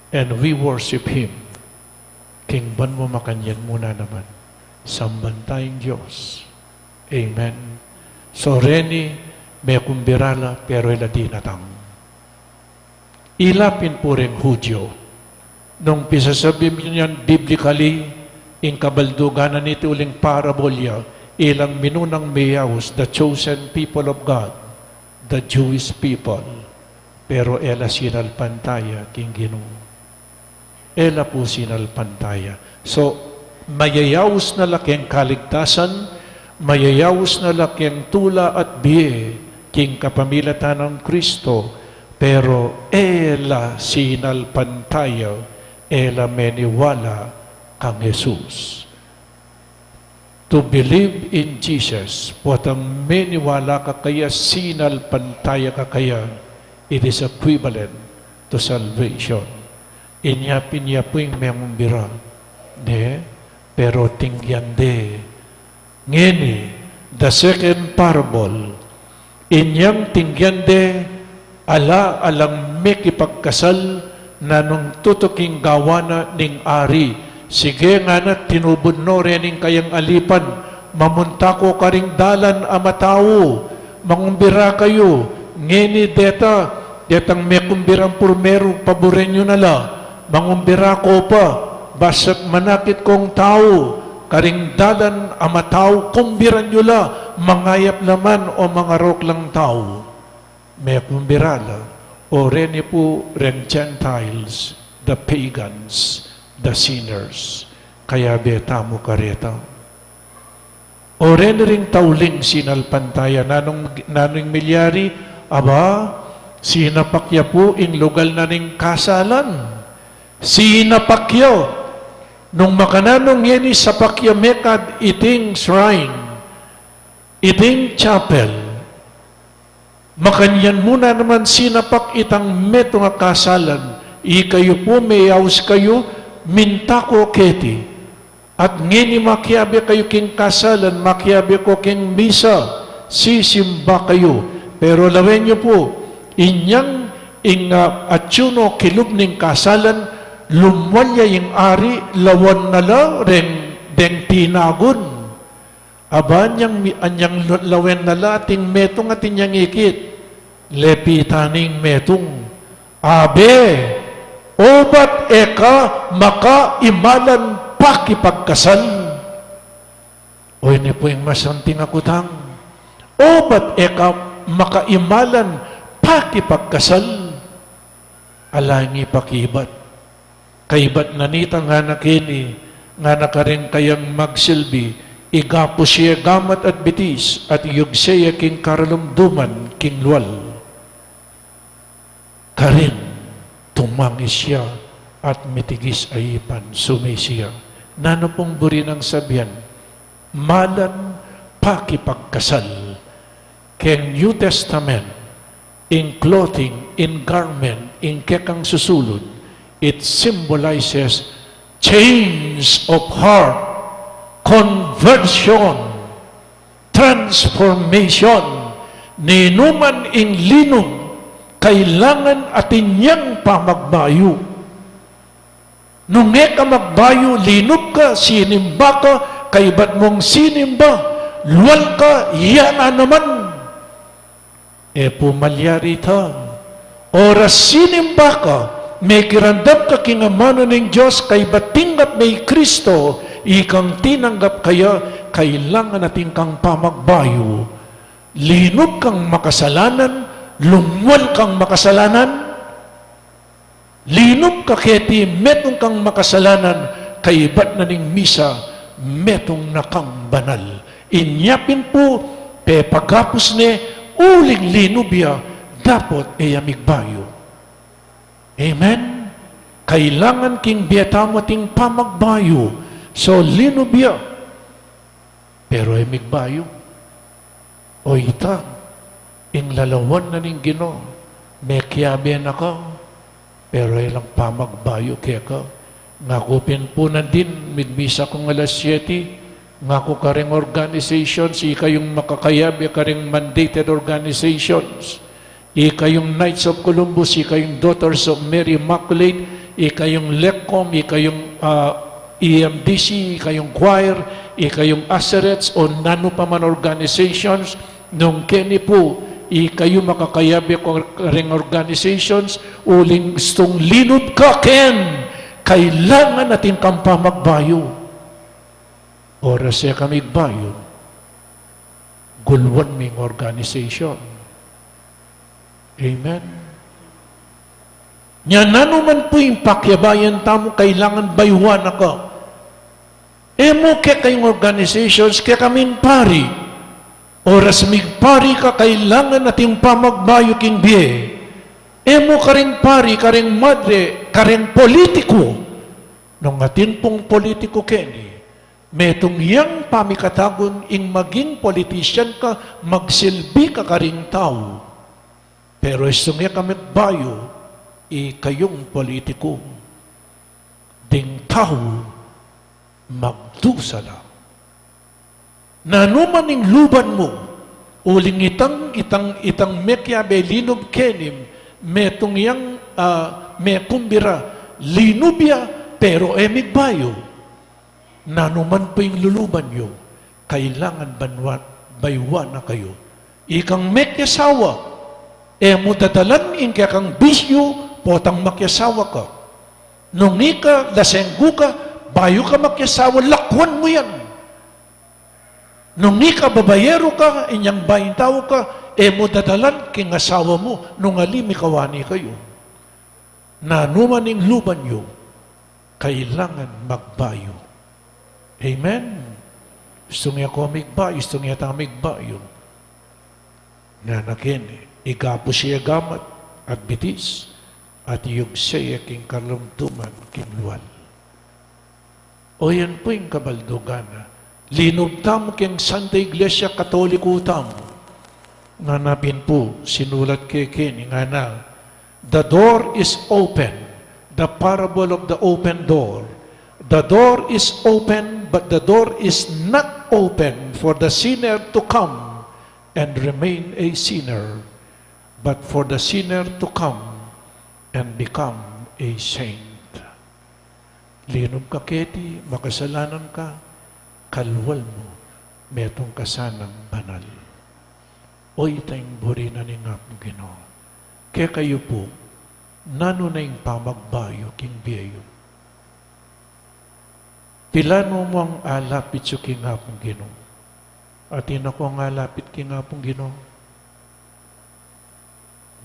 And we worship Him. King banua makanyan mu na naman. Samban taya ing Dios. Amen. So, reni, mekumbira la, pero e la dinatang. Ila pin pu reng Hudyo. Nung pisasabi niyan biblically, ing kabaldugan na niti uling parable ya, ilang minunang meyaus, the chosen people of God, the Jewish people. Pero e la sinalpantaya king Ginu. E la pu sinalpantaya. So, mayayaus na la keng kaligtasan, mayayaus na la keng tula at bie, king kapamilatan nang Kristo, pero e la sinalpantaya, e la meniwala kang Jesus. To believe in Jesus, potang meniwala ka kaya, sinalpantaya ka kaya, it is equivalent to salvation. Inya pin ya pu ing mengumbira, ne? Pero tingyan de. Ngeni, the second parable, inyang tingyan de, ala, alang mekipagkasal, nanung tutuking gawa na ning ari. Sige, ngana, tinubud no rening kayang alipan, mamunta ko karing dalan a matau, mangumbira kayu. Ngeni deta, detang mekumbirang purmeru, paburen yu na la, mangumbira ko pa, basta't manakit kong tau karing dalan a matau, kumbiran yu la, mangayap la man o mangarok lang tau. Mekumbira la, o reni pu reng Gentiles, the pagans, the sinners, kayabe tamu kareta. O reni ring tauling sinalpantaya, nanung, nanung milyari, aba, sinapak ya pu ing lugal na ning kasalan. Sinapak ya. Nung makananu ngeni sapak ya mekad iting shrine, iting chapel, makanyan mu na naman sinapak itang metung a kasalan. Ikayu pu, meyaus kayu, minta ko keti. At ngeni makiabe kayu king kasalan, makiabe ko king misa, sisimba kayu. Pero lawen yu pu, inyang ing, ah, atyu no kilub ning kasalan, lumwal ya ing ari, lawan na la reng deng tinagun. Aba, anyang mi-, anyang lu-, lawen na la ating metung at inyang ikit. Lepitan ing metung. Abe, obat e ka makaimalan pakipagkasal? O ini pu ing masanting a kutang. Obat e ka makaimalan pakipagkasal? Ala ngi pakibat. Kaibat na nita ngana keni, ngana karing kayang magsilbi, igapus ye gamat at bitis, at iyugse ye king karalumduman king lual. Karin, tumangis ya, at mitigis a ipan, sumisi ya. Nanu pung buri nang sabian? Malan pakipagkasal. Keng New Testament, in clothing, in garment, in kekang susulud, it symbolizes change of heart, conversion, transformation. Ninuman ing linub, kailangan atin yang pamagbayu. Nung e ka magbayu, linub ka, sinimba ka, kaibat mung sinimba, lual ka, ya na naman. E pu malyari ta. Oras sinimba ka, mekiramdam ka king amanu ning Dios, kaibat tinggap me i Kristo, ikang tinanggap ka ya, kailangan atin kang pamagbayu. Linub kang makasalanan, lumwal kang makasalanan. Linub ka keti, metung kang makasalanan, kaibat na ning misa, metung na kang banal. Inya pin pu, pepagapus ne uling linub ya, dapot e ya migbayu. Amen? Kailangan king bie tamu atin pamagbayu. So, linub ya, pero e migbayu. O ita, ing lalawan na ning Ginu, mekiabe na ka, pero e lang pamagbayu keka. Ngaku pin pu nandin, migmisa kung alas siyete, ngaku karing organizations, ikayung makakayabe karing mandated organizations, ikayung Knights of Columbus, ikayung Daughters of Mary Immaculate, ikayung LECCOM, ikayung, ah, E M D C, ikayung choir, ikayung Azarets, o nanu pa man organizations, nung keni pu, ikayu makakayabe karing organizations, uling istung linub ka ken, kailangan atin kang pamagbayu. Oras e ka migbayu, gulwan me ing organization. Amen. Nya nanu man pu ing pakiabayan tamu, kailangan bayuan na ka. E mu keka ing organizations, keka me ing pari. Oras migpari ka, kailangan atin pamagbayu king bie. E mu karing pari, karing madre, karing politiku. Nung atin pung politiku keni, metung yang pamikatagun ing maging politician ka, magsilbi ka karing tau. Pero istung e ka migbayu, ikayung politiku, ding tau magdusa la. Nanu man ing luban mu, uling itang, itang, itang mekiabe linub keni, metung yang, ah, mekumbira, linub ya, pero e migbayu. Nanu man pu ing luluban yu, kailangan banwa-, bayuan na kayu. Ikang mekiasawa, e mu dadalan ing kekang bisyu potang makiasawa ka. Nung ika lasenggu ka, bayu ka makiasawa, lakuan mu yan. Nung ika babayeru ka, inyang bayuntau ka, e mu dadalan king asawa mu, nung ali mikawani kayu. Nanu man ing luban yu, kailangan magbayu. Amen? Istung ya ko migbayu, istung ya ta migbayu. Ngana keni, igapus ya gamat at bitis, at iyugse ya king kalumduman king lual. O yan pu ing kabaldugan na. Linub tamu king Santa Iglesia Katoliku tamu. Ngana pin pu, sinulat ke keni, ngana, "The door is open, the parable of the open door. The door is open, but the door is not open for the sinner to come and remain a sinner, but for the sinner to come and become a saint." Linub ka keti, makasalanan ka, kalual mu, metung ka sanang banal. O ita ing buri na ning Apung Ginu. Kekayu pu, nanu na ing pamagbayu king bie yu? Pilanu mung alapit yu king Apung Ginu? Atin akong alapit king Apung Ginu?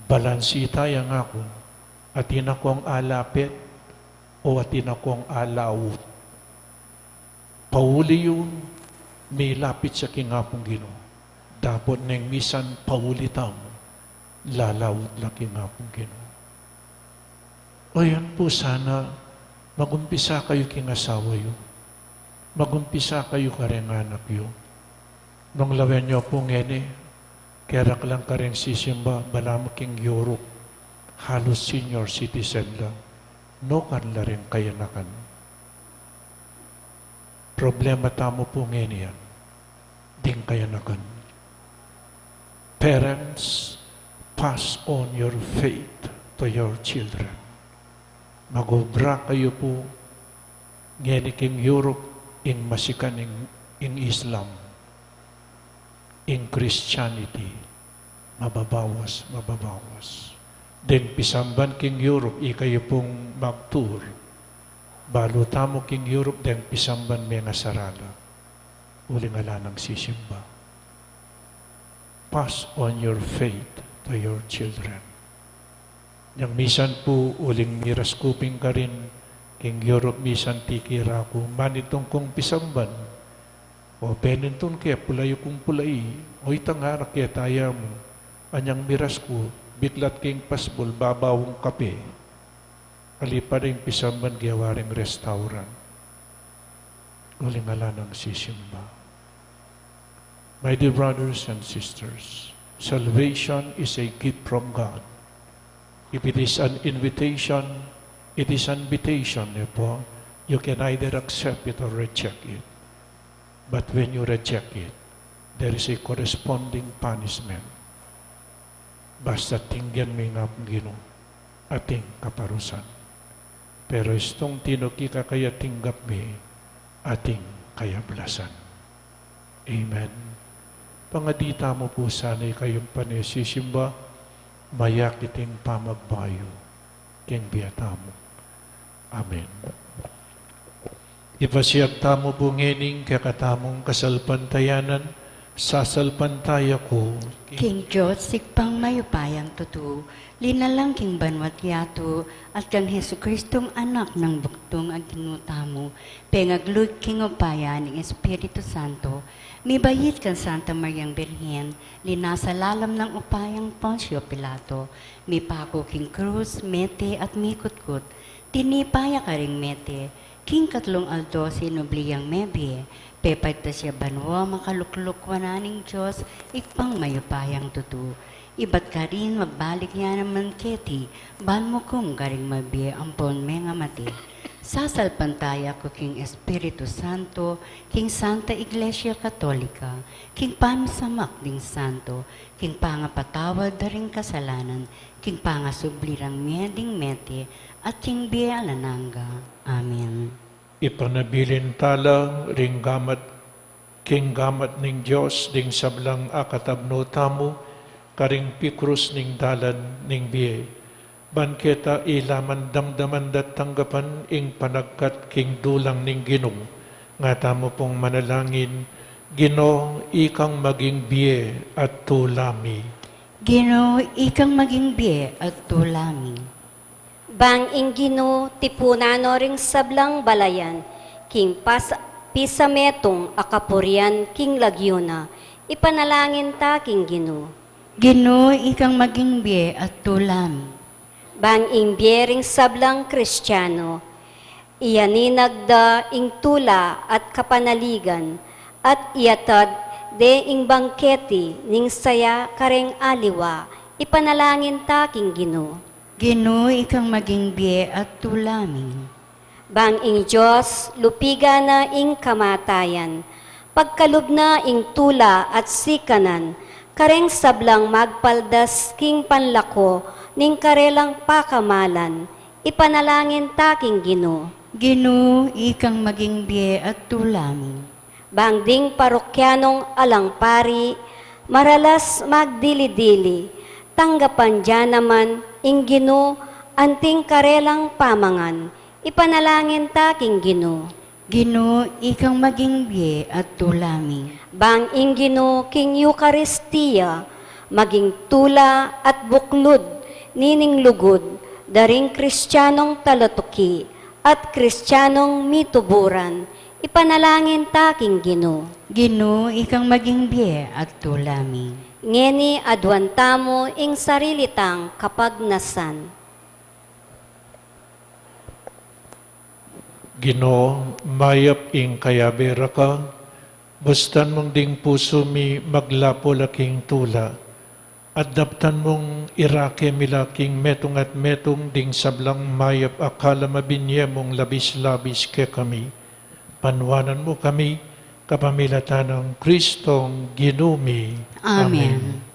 Balansi taya, ngaku, atin akong alapit o atin akong alaut? Pauli yu, milapit ya king Apung Ginu. Dapot neng misan pauli tamu, lalaut la king Apung Ginu. O yan pu, sana magumpisa kayu king asawa yu. Magumpisa kayu karing anak yu. Nung lawen yu pu ngeni, keraklan kareng sisimba, balamu king Europe, halus senior citizen la, nukarin la ring kayanakan. Problema tamu pu ngeni yan, ding kayanakan. Parents, pass on your faith to your children. Mag-obra kayu pu ngeni king Europe, ing masikan ing, ing Islam, ing Christianity, mababawas, mababawas. Deng pisamban king Europe, ikayu pung mag-tour. Balu tamu king Europe, deng pisamban mengasarala. Uling ala nang sisimba. Pass on your faith to your children. Yang misan pu uling miras kuping karin, King Europe misan tiki ra ku, manitung kung pisamban. O benintun ke, pulai kung pulai. O itang anak ke, taya mu. Anyang miras ku, bitlat king pasbul, babawung kape. Ali pa ring pisamban, gewa ring restaurant. Uling ala nang sisimba. My dear brothers and sisters, salvation is a gift from God. If it is an invitation, it is an invitation, therefore, you can either accept it or reject it. But when you reject it, there is a corresponding punishment. Basta tinggan me ing Apung Ginu, ating kaparusan. Pero istung tinuki ka kaya tinggap me, ating kayablasan. Amen. Pangadi tamu pu sana ikayung pane sisimba, mayakit ing pamagbayu king bie tamu. Amen. Ipasiag tamu pu ngening kekatamung kasalpantayanan, sasalpantaya ku king Dios, Ibpang mayupayang tutu, linalang king banua't yatu, at kang Jesucristong Anak nang bugtung a Ginu tamu, pengagluid king upaya ning Espiritu Santo, mibait kang Santa Mariang Birhen, linasa lalam nang upayang Poncio Pilato, mipaku king krus, mete at mikutkut, tinipa ya karing mete, king katlung aldo sinubli yang mebie, pepaitas ya banua, makalukluk wanan ning Dios, Ibpang mayupayang tutu. Ibat karin magbalik ya naman keti, ban mukum karing mabie ampon mengamate. Sasalpantaya ku king Espiritu Santo, king Santa Iglesia Katolika, king pamisamak ding santo, king pangapatawad da ring kasalanan, king pangasubli rang mie ding mete, at king bie alang angga. Amen. Ipanabilin tala ring gamat, king gamat ning Dios, ding sablang akatabnu tamu, karing pikrus ning dalan ning bie. Ban keta ila man damdaman da't tanggapan ing panagkat king dulang ning Ginu. Nga tamu pung manalangin, Ginu, ikang maging bie at tula mi. Ginu, ikang maging bie at tula mi. Bang ing Ginu tipunan no ring sablang balayan, king pas-, pisametung a kapurian king lagyu na, ipanalangin ta king Ginu. Ginu, ikang maging bie at tula mi. Bang ing bie ring sablang Kristiano, iyaninag da ing tula at kapanaligan, at iyatad de ing bangketi ning saya kareng aliwa, ipanalangin ta king Ginu. Ginu, ikang maging bie at tula mi. Bang ing Dios lupigan na ing kamatayan, pagkalub na ing tula at sikanan, kareng sablang magpaldas king panlako ning karelang pakamalan, ipanalangin ta king Ginu. Ginu, ikang maging bie at tula mi. Bang ding parokyanong alang pari, maralas magdili-dili, tanggapan da naman ing Ginu anting karelang pamangan, ipanalangin ta king Ginu. Ginu, ikang maging bie at tula mi. Bang ing Ginu king Eukaristia, maging tula at buklud nining lugud, da ring Kristianong talatuki at Kristianong mituburan, ipanalangin ta king Ginu. Ginu, ikang maging bie at tula mi. Ngeni aduan tamu ing sarili tang kapagnasan. Ginu, mayap ing kayabe ra ka, bustan mung ding pusu mi maglapul a king tula, at daptan mung irake mi la king metung at metung ding sablang mayap a kalam a binie mung labis-labis kekami. Panuanan mu kami, kapamilatan nang Kristong Ginu mi. Amen. Amen.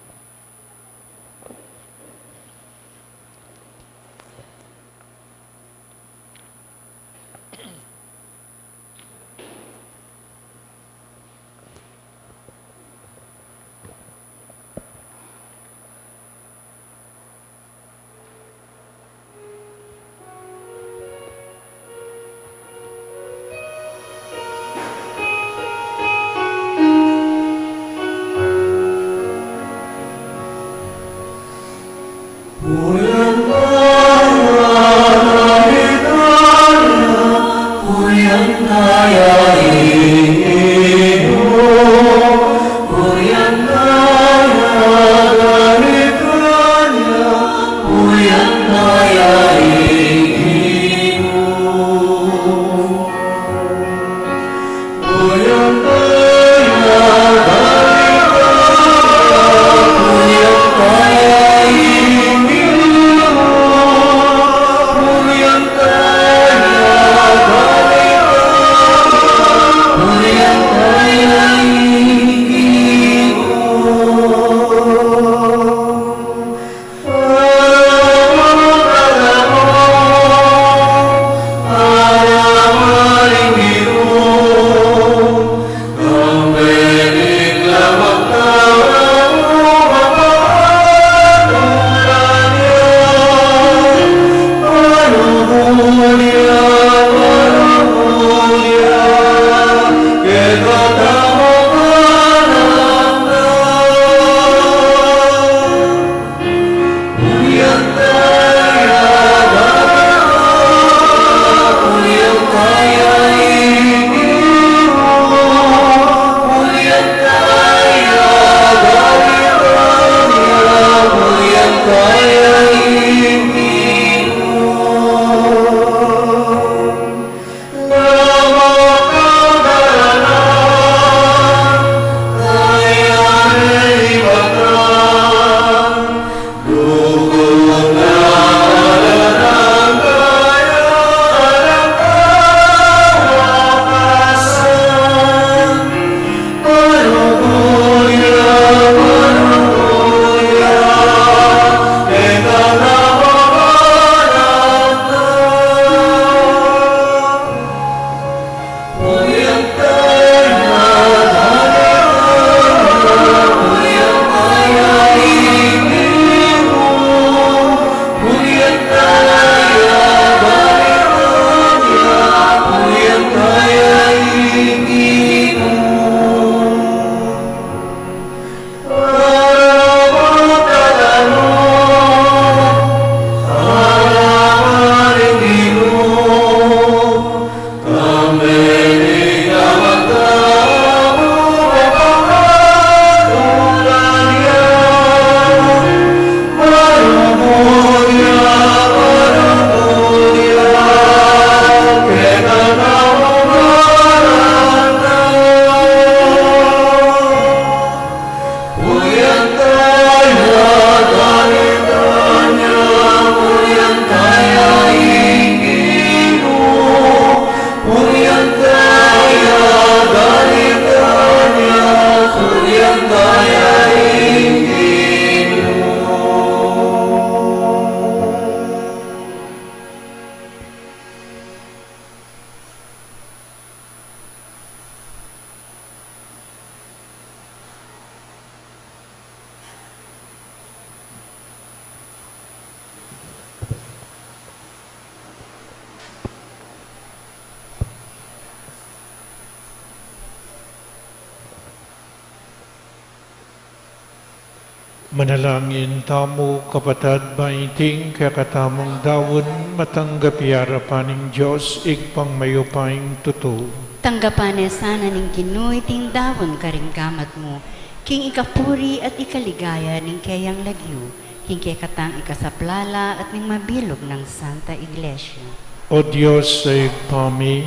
Manalangin tamu, kapatad, ba iting kekatamung daun matanggap ya king arapan ning Dios, Ibpang mayupayang tutu. Tanggapan na sana ning Ginu iting daun karing gamat mu, king ikapuri at ikaligaya ning keyang lagyu, king kekatang ikasaplala at ning mabilug nang Santa Iglesia. O Dios a Ibpa mi,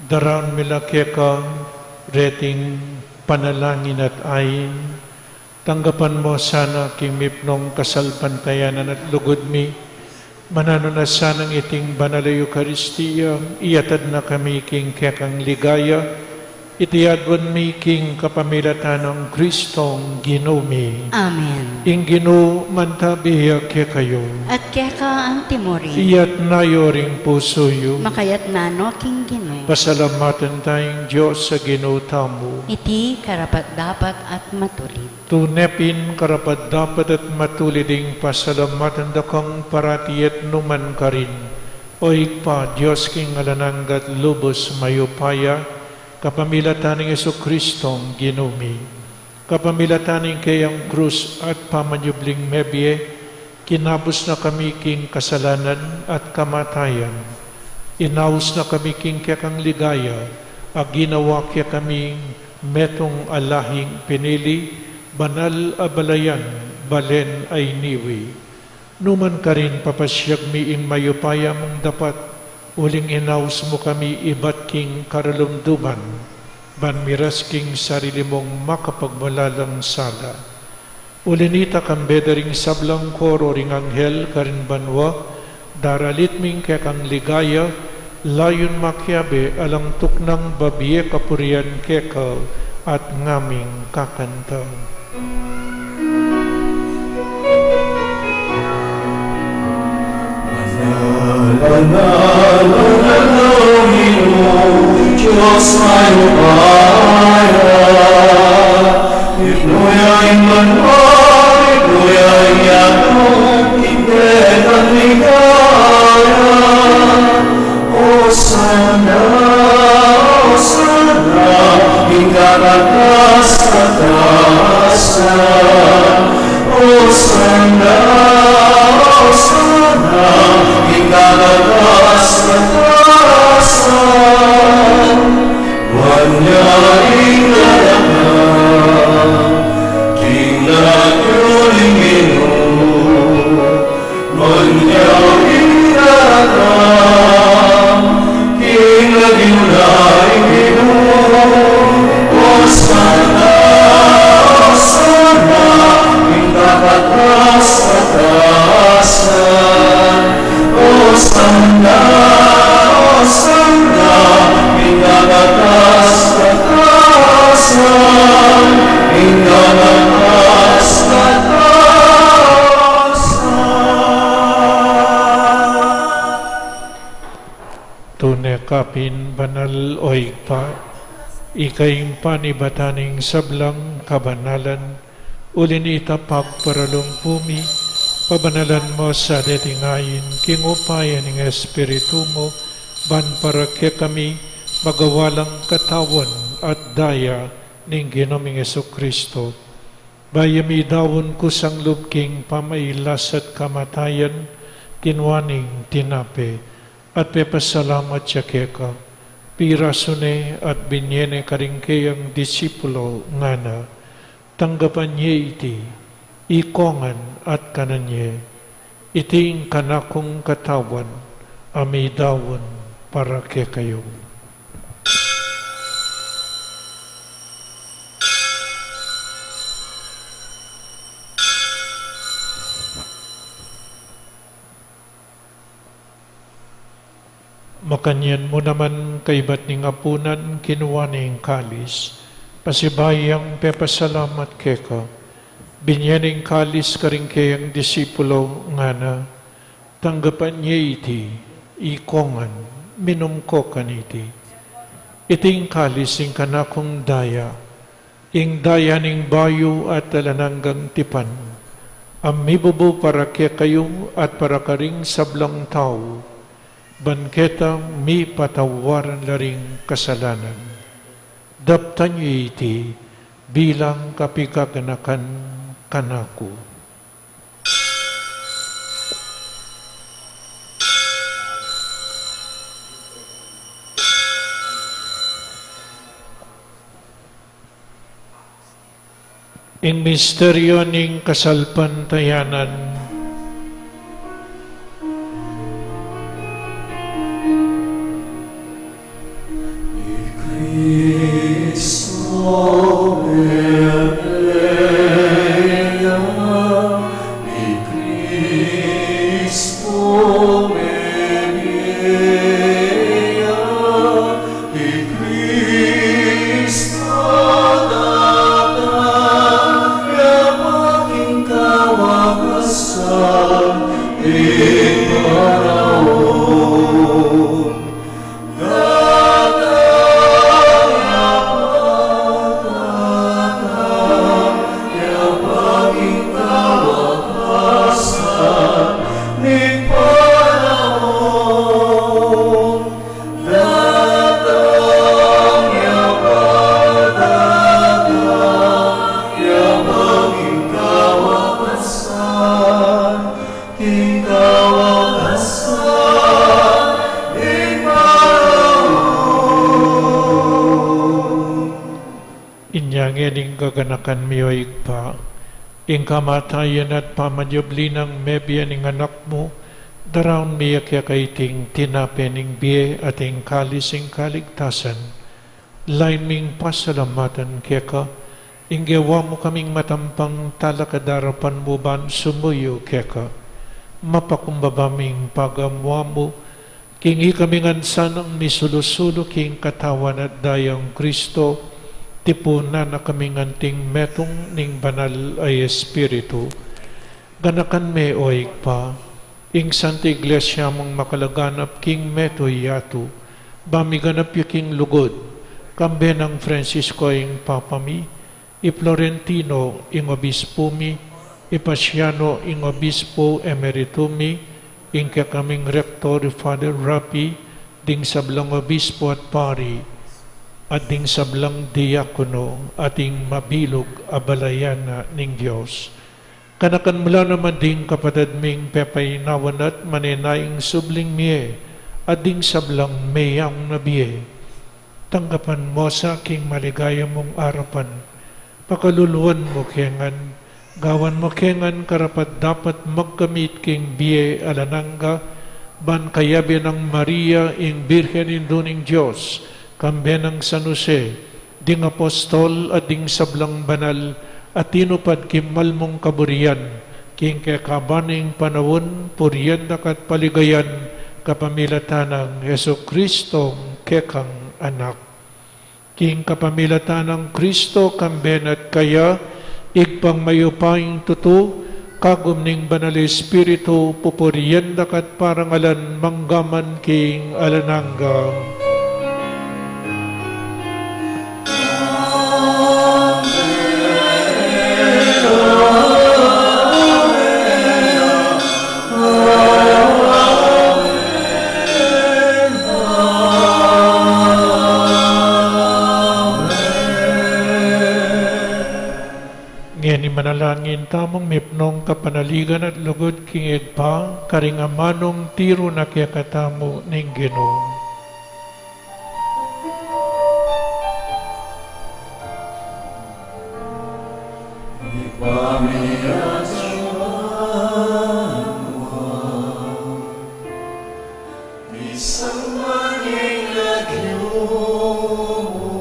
daraun mi la keka reting panalangin at ain, tanggapan mu sana king mipnung kasalpantayanan at lugud mi, mananu na sanang iting banal a Eukaristia, iatad na kami king kekang ligaya, iti aduan mi king kapamilatan nang Kristong Ginu mi. Amen. Ing Ginu mantabi ya kekayu. At keka antimurin. Iyatas yu ring pusu yu. Makayatas no king Ginu. Pasalamatan taya ing Dios a Ginu tamu. Iti karapat-dapat at matulid. Tune pin karapat-dapat at matulid ing pasalamatan da kang parati at numan karin, O Ibpa, Dios king alang angga at lubus mayupaya, kapamilatan nang Jesukristong Ginu mi. Kapamilatan ning keyang krus at pamanyubling mebie, kinabus na kami king kasalanan at kamatayan. Inaus na kami king kekang ligaya, a ginawa kekaming metung a lahing pinili, banal a balayan, balen a iniwi. Numan karin papasiag mi ing mayupaya mung dapat, uling inaus mu kami ibat king karalumduman, ban miras king sarili mung makapagmulalang sala. Uli nita, kambe da ring sablang koro ring anghel karin banua, daralit ming kekang ligaya, layun makiabe alang tuknang babie kapurian keka at ngaming kakanta. Banal, banal, banal, Ginu, Dios mayupaya. Ipnu ya ing banua, ipnu ya ing yatu, king kekang ligaya. Osana, Osana, king kakatas-katasan. Osana, Osana, king kakatas-katasan. Nuan ya ing daratang king lagyu ning Ginu. Nuan ya ing daratang king lagyu ning Ginu. Osana, Osana, king kakatas-katasan. Osana, Osana, king kakatas-katasan, king kakatas-katasan. Tune ka pin banal, O Ibpa, ika ing panibatan ning sablang kabanalan, uli nita pagparalumpu mi, pabanalan mu sa deting ain, king upaya ning Espiritu mu, ban para kekami, magawa lang katawan at daya ning Ginu ming Jesucristo. Bayu mi daun kusang lub king pamailas at kamatayan, kinua neng tinape, at pepasalamat ya keka, pirasu ne at binie ne karing keyang disipulo, ngana: Tanggapan ye iti, ikongan at kanan ye. Iti ing kanakung katawan, a midaun para kekayu. Makanyan mu naman kaibat ning apunan, kinua ne ing kalis, pasibayu yang pepasalamat keka, binie ne ing kalis karing keyang disipulo, ngana: Tanggapan ye iti, ikongan, minum ko kaniti. Iti ing kalis ning kanakung daya, ing daya ning bayu at alang anggang tipan, a mibubu para kekayu at para karing sablang tau, ban keta mipatawaran la ring kasalanan. Daptan ye iti bilang kapigaganakan kanaku. Ing misteryo ning kasalpantayanan. Inya ngeni ing kaganakan mi, o Ibpa, ing kamatayan at pamanyubli nang mebie ning Anak mu, daraun mi keka iting tinape ning bie at ing kalis ning kaligtasan. Lain ming pasalamatan keka, ing gewa mu kaming matampang talakad king arapan mu ban sumuyu keka. Mapakumbaba ming pagamu-amu, king ikami ngan sanang misulu-sulu king katawan at dayang Kristo, tipunan na kaming anting metung ning Banal a Espiritu. Ganakan me, o Ibpa, ing Santa Iglesia mung makalaganap king metung yatu, ba miganap ya king lugud, kambe nang Francisco ing Papa mi, i Florentino ing Obispo mi, i Paciano ing Obispo Emerito mi, ing kekaming Rektor i Father Rapi, ding sablang obispo at pari, at ding sablang diakono, at ing mabilug a balayan na ning Dios. Ganakan mu la naman ding kapatad ming pepainawan at manenaya ing subling mie, at ding sablang meyaun na bie. Tanggapan mu sa king maligaya mung arapan. Pakaluluan mu ke ngan, gawan mu ke ngan karapat-dapat magkamit king bie alang angga, ban kayabe nang Maria, ing Birhen Indu ning Dios, kambe nang San Jose, ding apostol at ding sablang banal a tinupad king mal mung kaburian, king kekaban ning panaun, purian da ka at paligayan, kapamilatan nang Jesucristo, kekang Anak. King kapamilatan nang Kristo, kambe na at kaya, Ibpang mayupayang tutu, kagum ning Banal Espiritu, pupurian da ka at parangalan, mangga man king alang angga. Ngeni manalangin tamung mipnung kapanaligan at lugud king Ibpa, karing amanung tiru na kekatamu ning Ginu. Ibpa mi, atiu ka banua, misamban ya ing lagyu mu,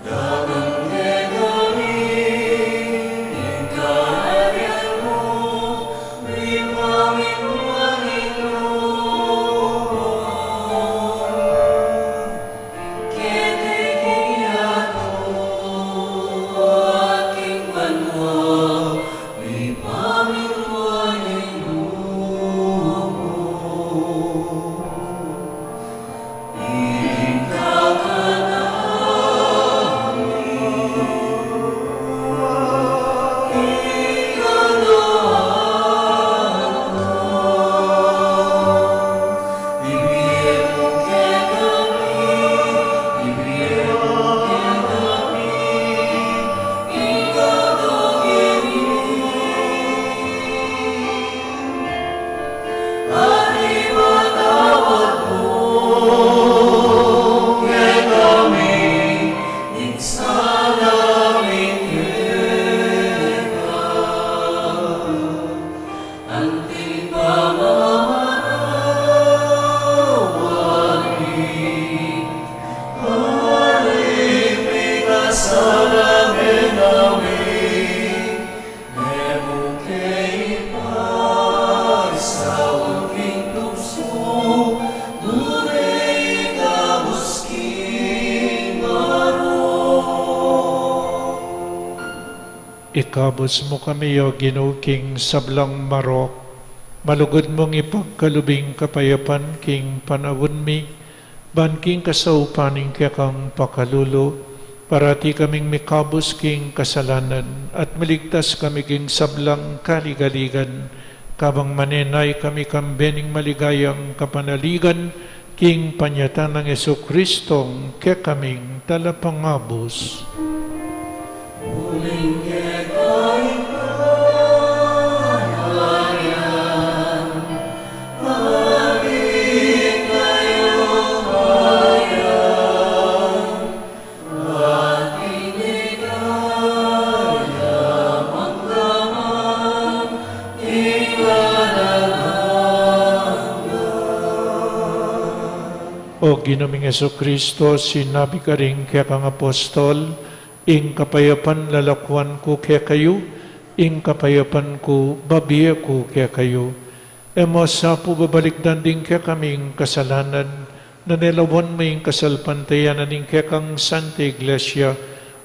datang kekami ing kaharian mu, mipamintuan ing lub mu keti king yatu at king banua, mipamintuan ing lub mu. Ikabus mu kami, O Ginu, king sablang marok, malugud mung ipagkalub ing kapayapan king panaun mi, ban king kasaupan ning kekang pakalulu, parati kaming mikabus king kasalanan, at maligtas kami king sablang kaligaligan, kabang manenaya kami kambe ning maligayang kapanaligan, king panyatang nang Jesucristong kekaming Talapangabus. Uling keka ing panaya, maging kayang bayan, ating ligaya manggaman king alang angga. O Ginu ming Jesucristo, sinabi karing kekang apostol, ing kapayapan lalakuan ku kekayu, ing kapayapan ku babie ku kekayu. E mu sa pu babalikdan ding kekaming kasalanan, nune lawan mu ing kasalpantayanan ning kekang Santa Iglesia,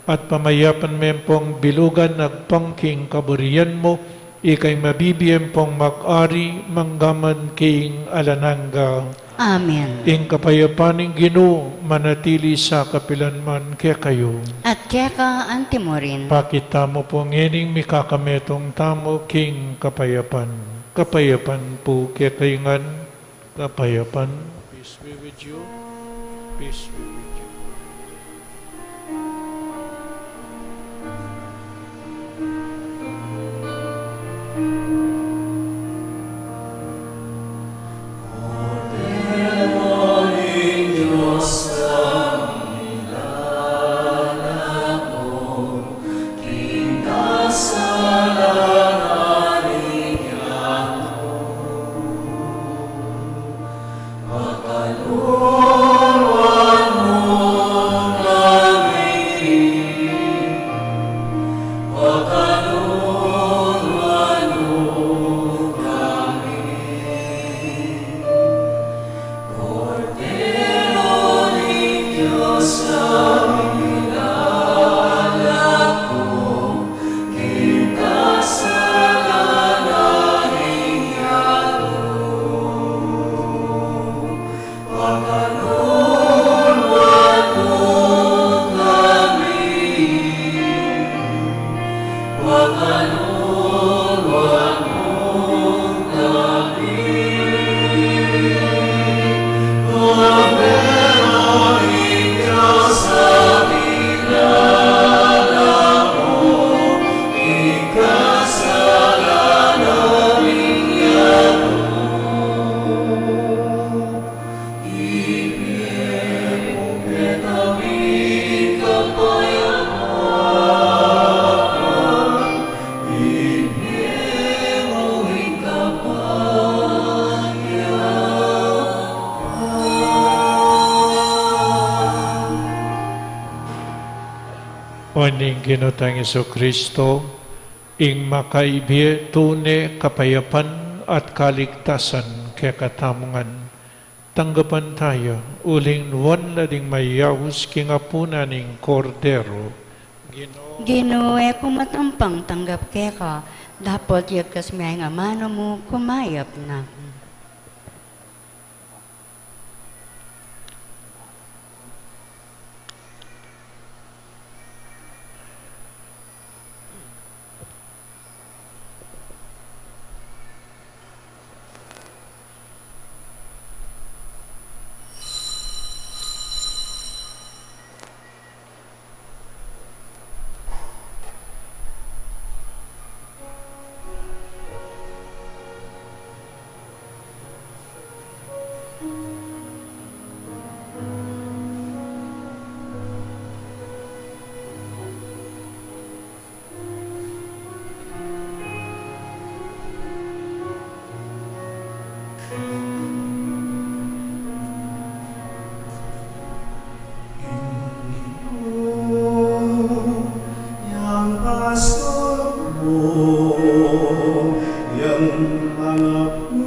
at pamayapan me pung bilugan agpang king kaburian mu, ika ing mabibie pung mag-ari manggaman king alang angga. Amen. Ing kapayapan ning Ginu manatili sa kapilan man kekayu. At keka anti mu rin. Pakit tamu pu ngening mikakametung tamu king kapayapan. Kapayapan pu kekayu ngan. Kapayapan. Peace be with you. Peace be with you. O ning Ginu tang Jesucristo, ing makaibie tune kapayapan at kaligtasan kekatamu ngan. Tanggapan taya, uling nuan la ding mayaus king apunan ning Kordero. Ginu, e ku matampang tanggap keka, dapot yagkas me ing amanu mu, kumayap na. Yang pastor ku, yang anak ku,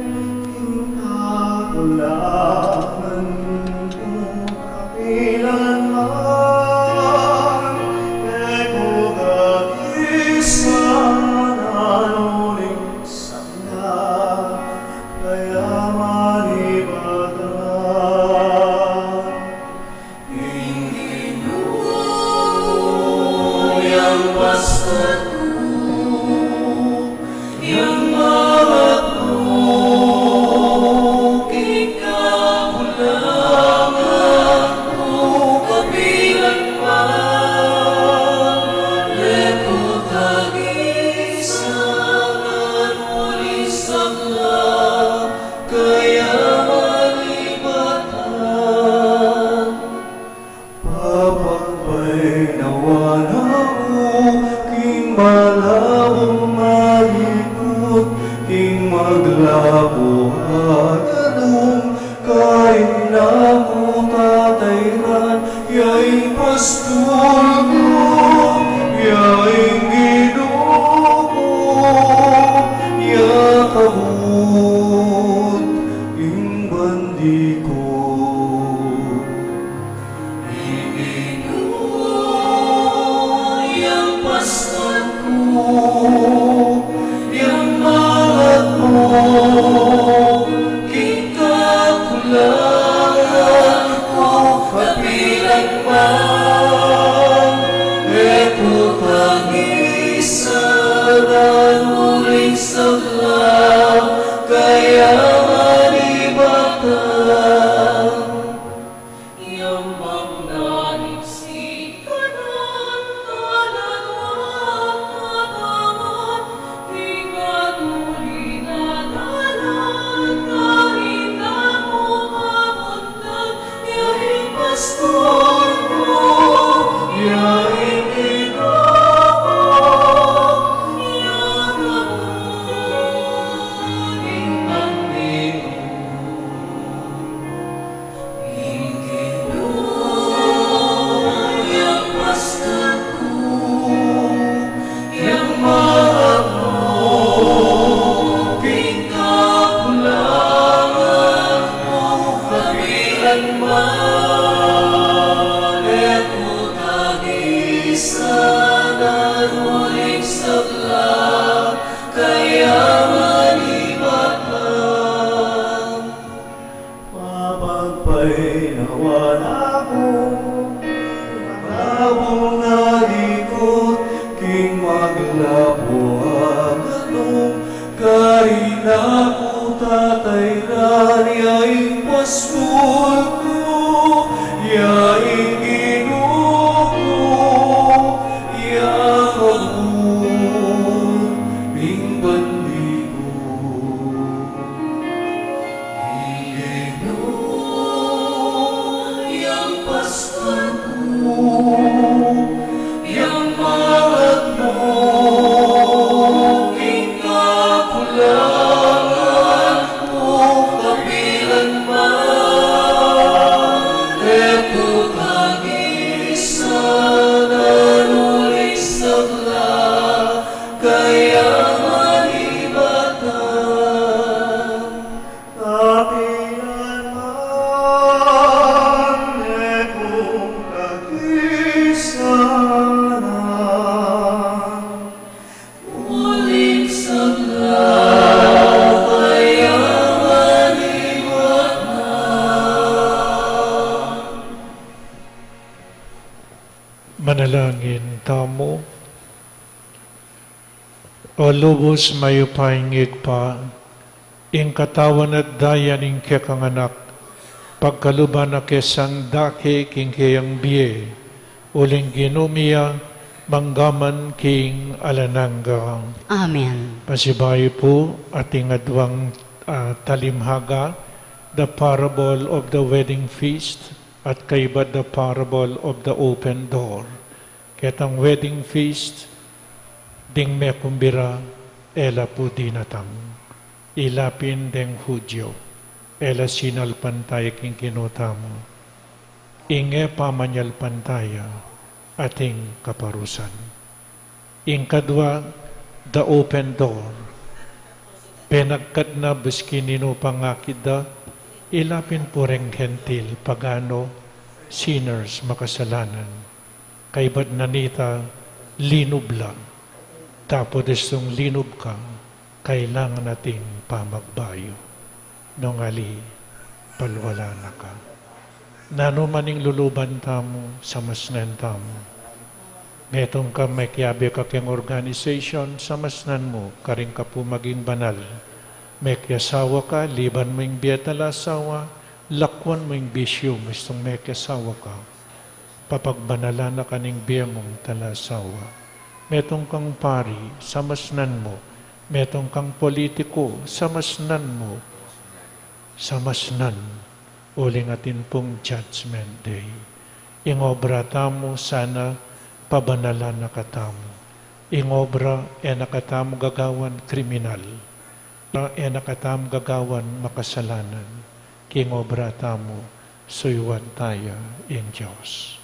ing kakulangan ku kapilan man, e ku Sabla, kaya manibat ta. Yang mangnanais ikanan, kanan at kabangan, king atuli na dalan, karin na mu kamuntan, ya ing pastor ku, ya ing Ginu ku, ya kabud ning bandi ku. Ing Ginu yang pastor ku, yang maagnu king kakulangan ku, kapilan man e ku tagisan, uling sabla, kaya manibat ta. Papagpainawa na ku, maglabung na dikut, king maglabo a ganung, karin na ku tatayran, ya ing pastor ku, ya ing Ginu ku, ya kabud ning bandi ku. Yang pastor ku, yang maagnu king kakulangan ku, kapilan man e ku tagisan, uling sabla, kaya manibat ta. Kapilan man e ku tagisan, uling sabla, kaya manibat ta. Manalangin tamu. O lubus mayupayang Ibpa, ing katawan at daya ning kekang Anak, pagkaluban na ke sang dake king keyang bie, uling Ginu mi ya, mangga man king alang angga. Amen. Pasibayu pu, ating aduang, ah, talimhaga, the parable of the wedding feast, at kaybat the parable of the open door. Ketang wedding feast, ding mekumbira, e la pu dinatang. Ila pin deng Judio, e la sinalpantaya king Ginu tamu. Ing e pamanyalpantaya, ating kaparusan. Ing kadua, the open door. Penagkat na, biski ninu pang akit da, ila pin pu reng Gentil, pagano, sinners, makasalanan. Kaybat na nita, linub la. Dapot istung linub ka, kailangan ating pamagbayu. Nung ali, palwala na ka. Nanu man ing luluban tamu, samasnan tamu. Metung ka, mekiabe ka keng organization, samasnan mu, karin ka pu maging banal. Mekiasawa ka, liban mu ing bie talasawa, lakwan mu ing bisyu mu, istung mekiasawa ka. Papagbanalan na ka ning bie mung talasawa. Metung kang pari, samasnan mu. Metung kang politiku, samasnan mu. Samasnan, uling atin pung Judgment Day. Ing obra tamu, sana pabanalan na katamu. Ing obra, e na katamu gagawan kriminal. E na katamu gagawan makasalanan. King obra tamu, suyuan taya ing Dios.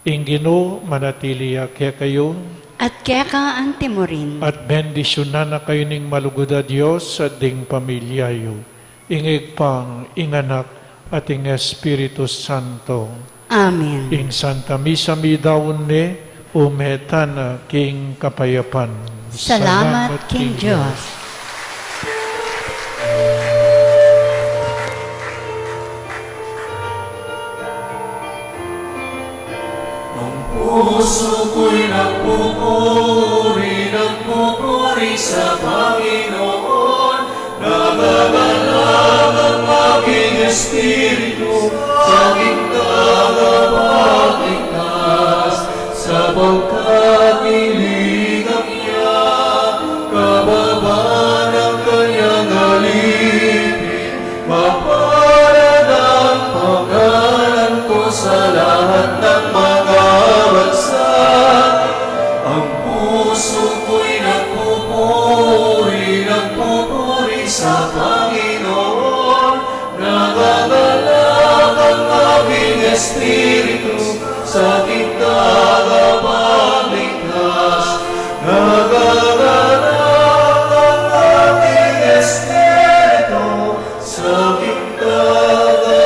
Ing Ginu manatili ya kekayu. At keka anti mu rin. At bendisyunan na kayu ning malugud a Dios at ding pamilya yu, ing Ibpa, ing Anak, at ing Espiritu Santo. Amen. Ing Santa Misa midaun ne, ume tana king kapayapan. Salamat king Dios. Ang puso ko'y nagpupuri, nagpupuri sa Panginoon. Espiritu, sa ating tagapagligtas, sapagkat nilingap niya kababa ng kanyang alipin. Mapalad ang pangalan ko sa lahat ng mga bansa. Ang puso ko'y nagpupuri, nagpupuri sa Panginoon. Nagagalak ang aking espiritu sa ating tagapagligtas. Nagagalak ang aking espiritu sa ating tagapagligtas.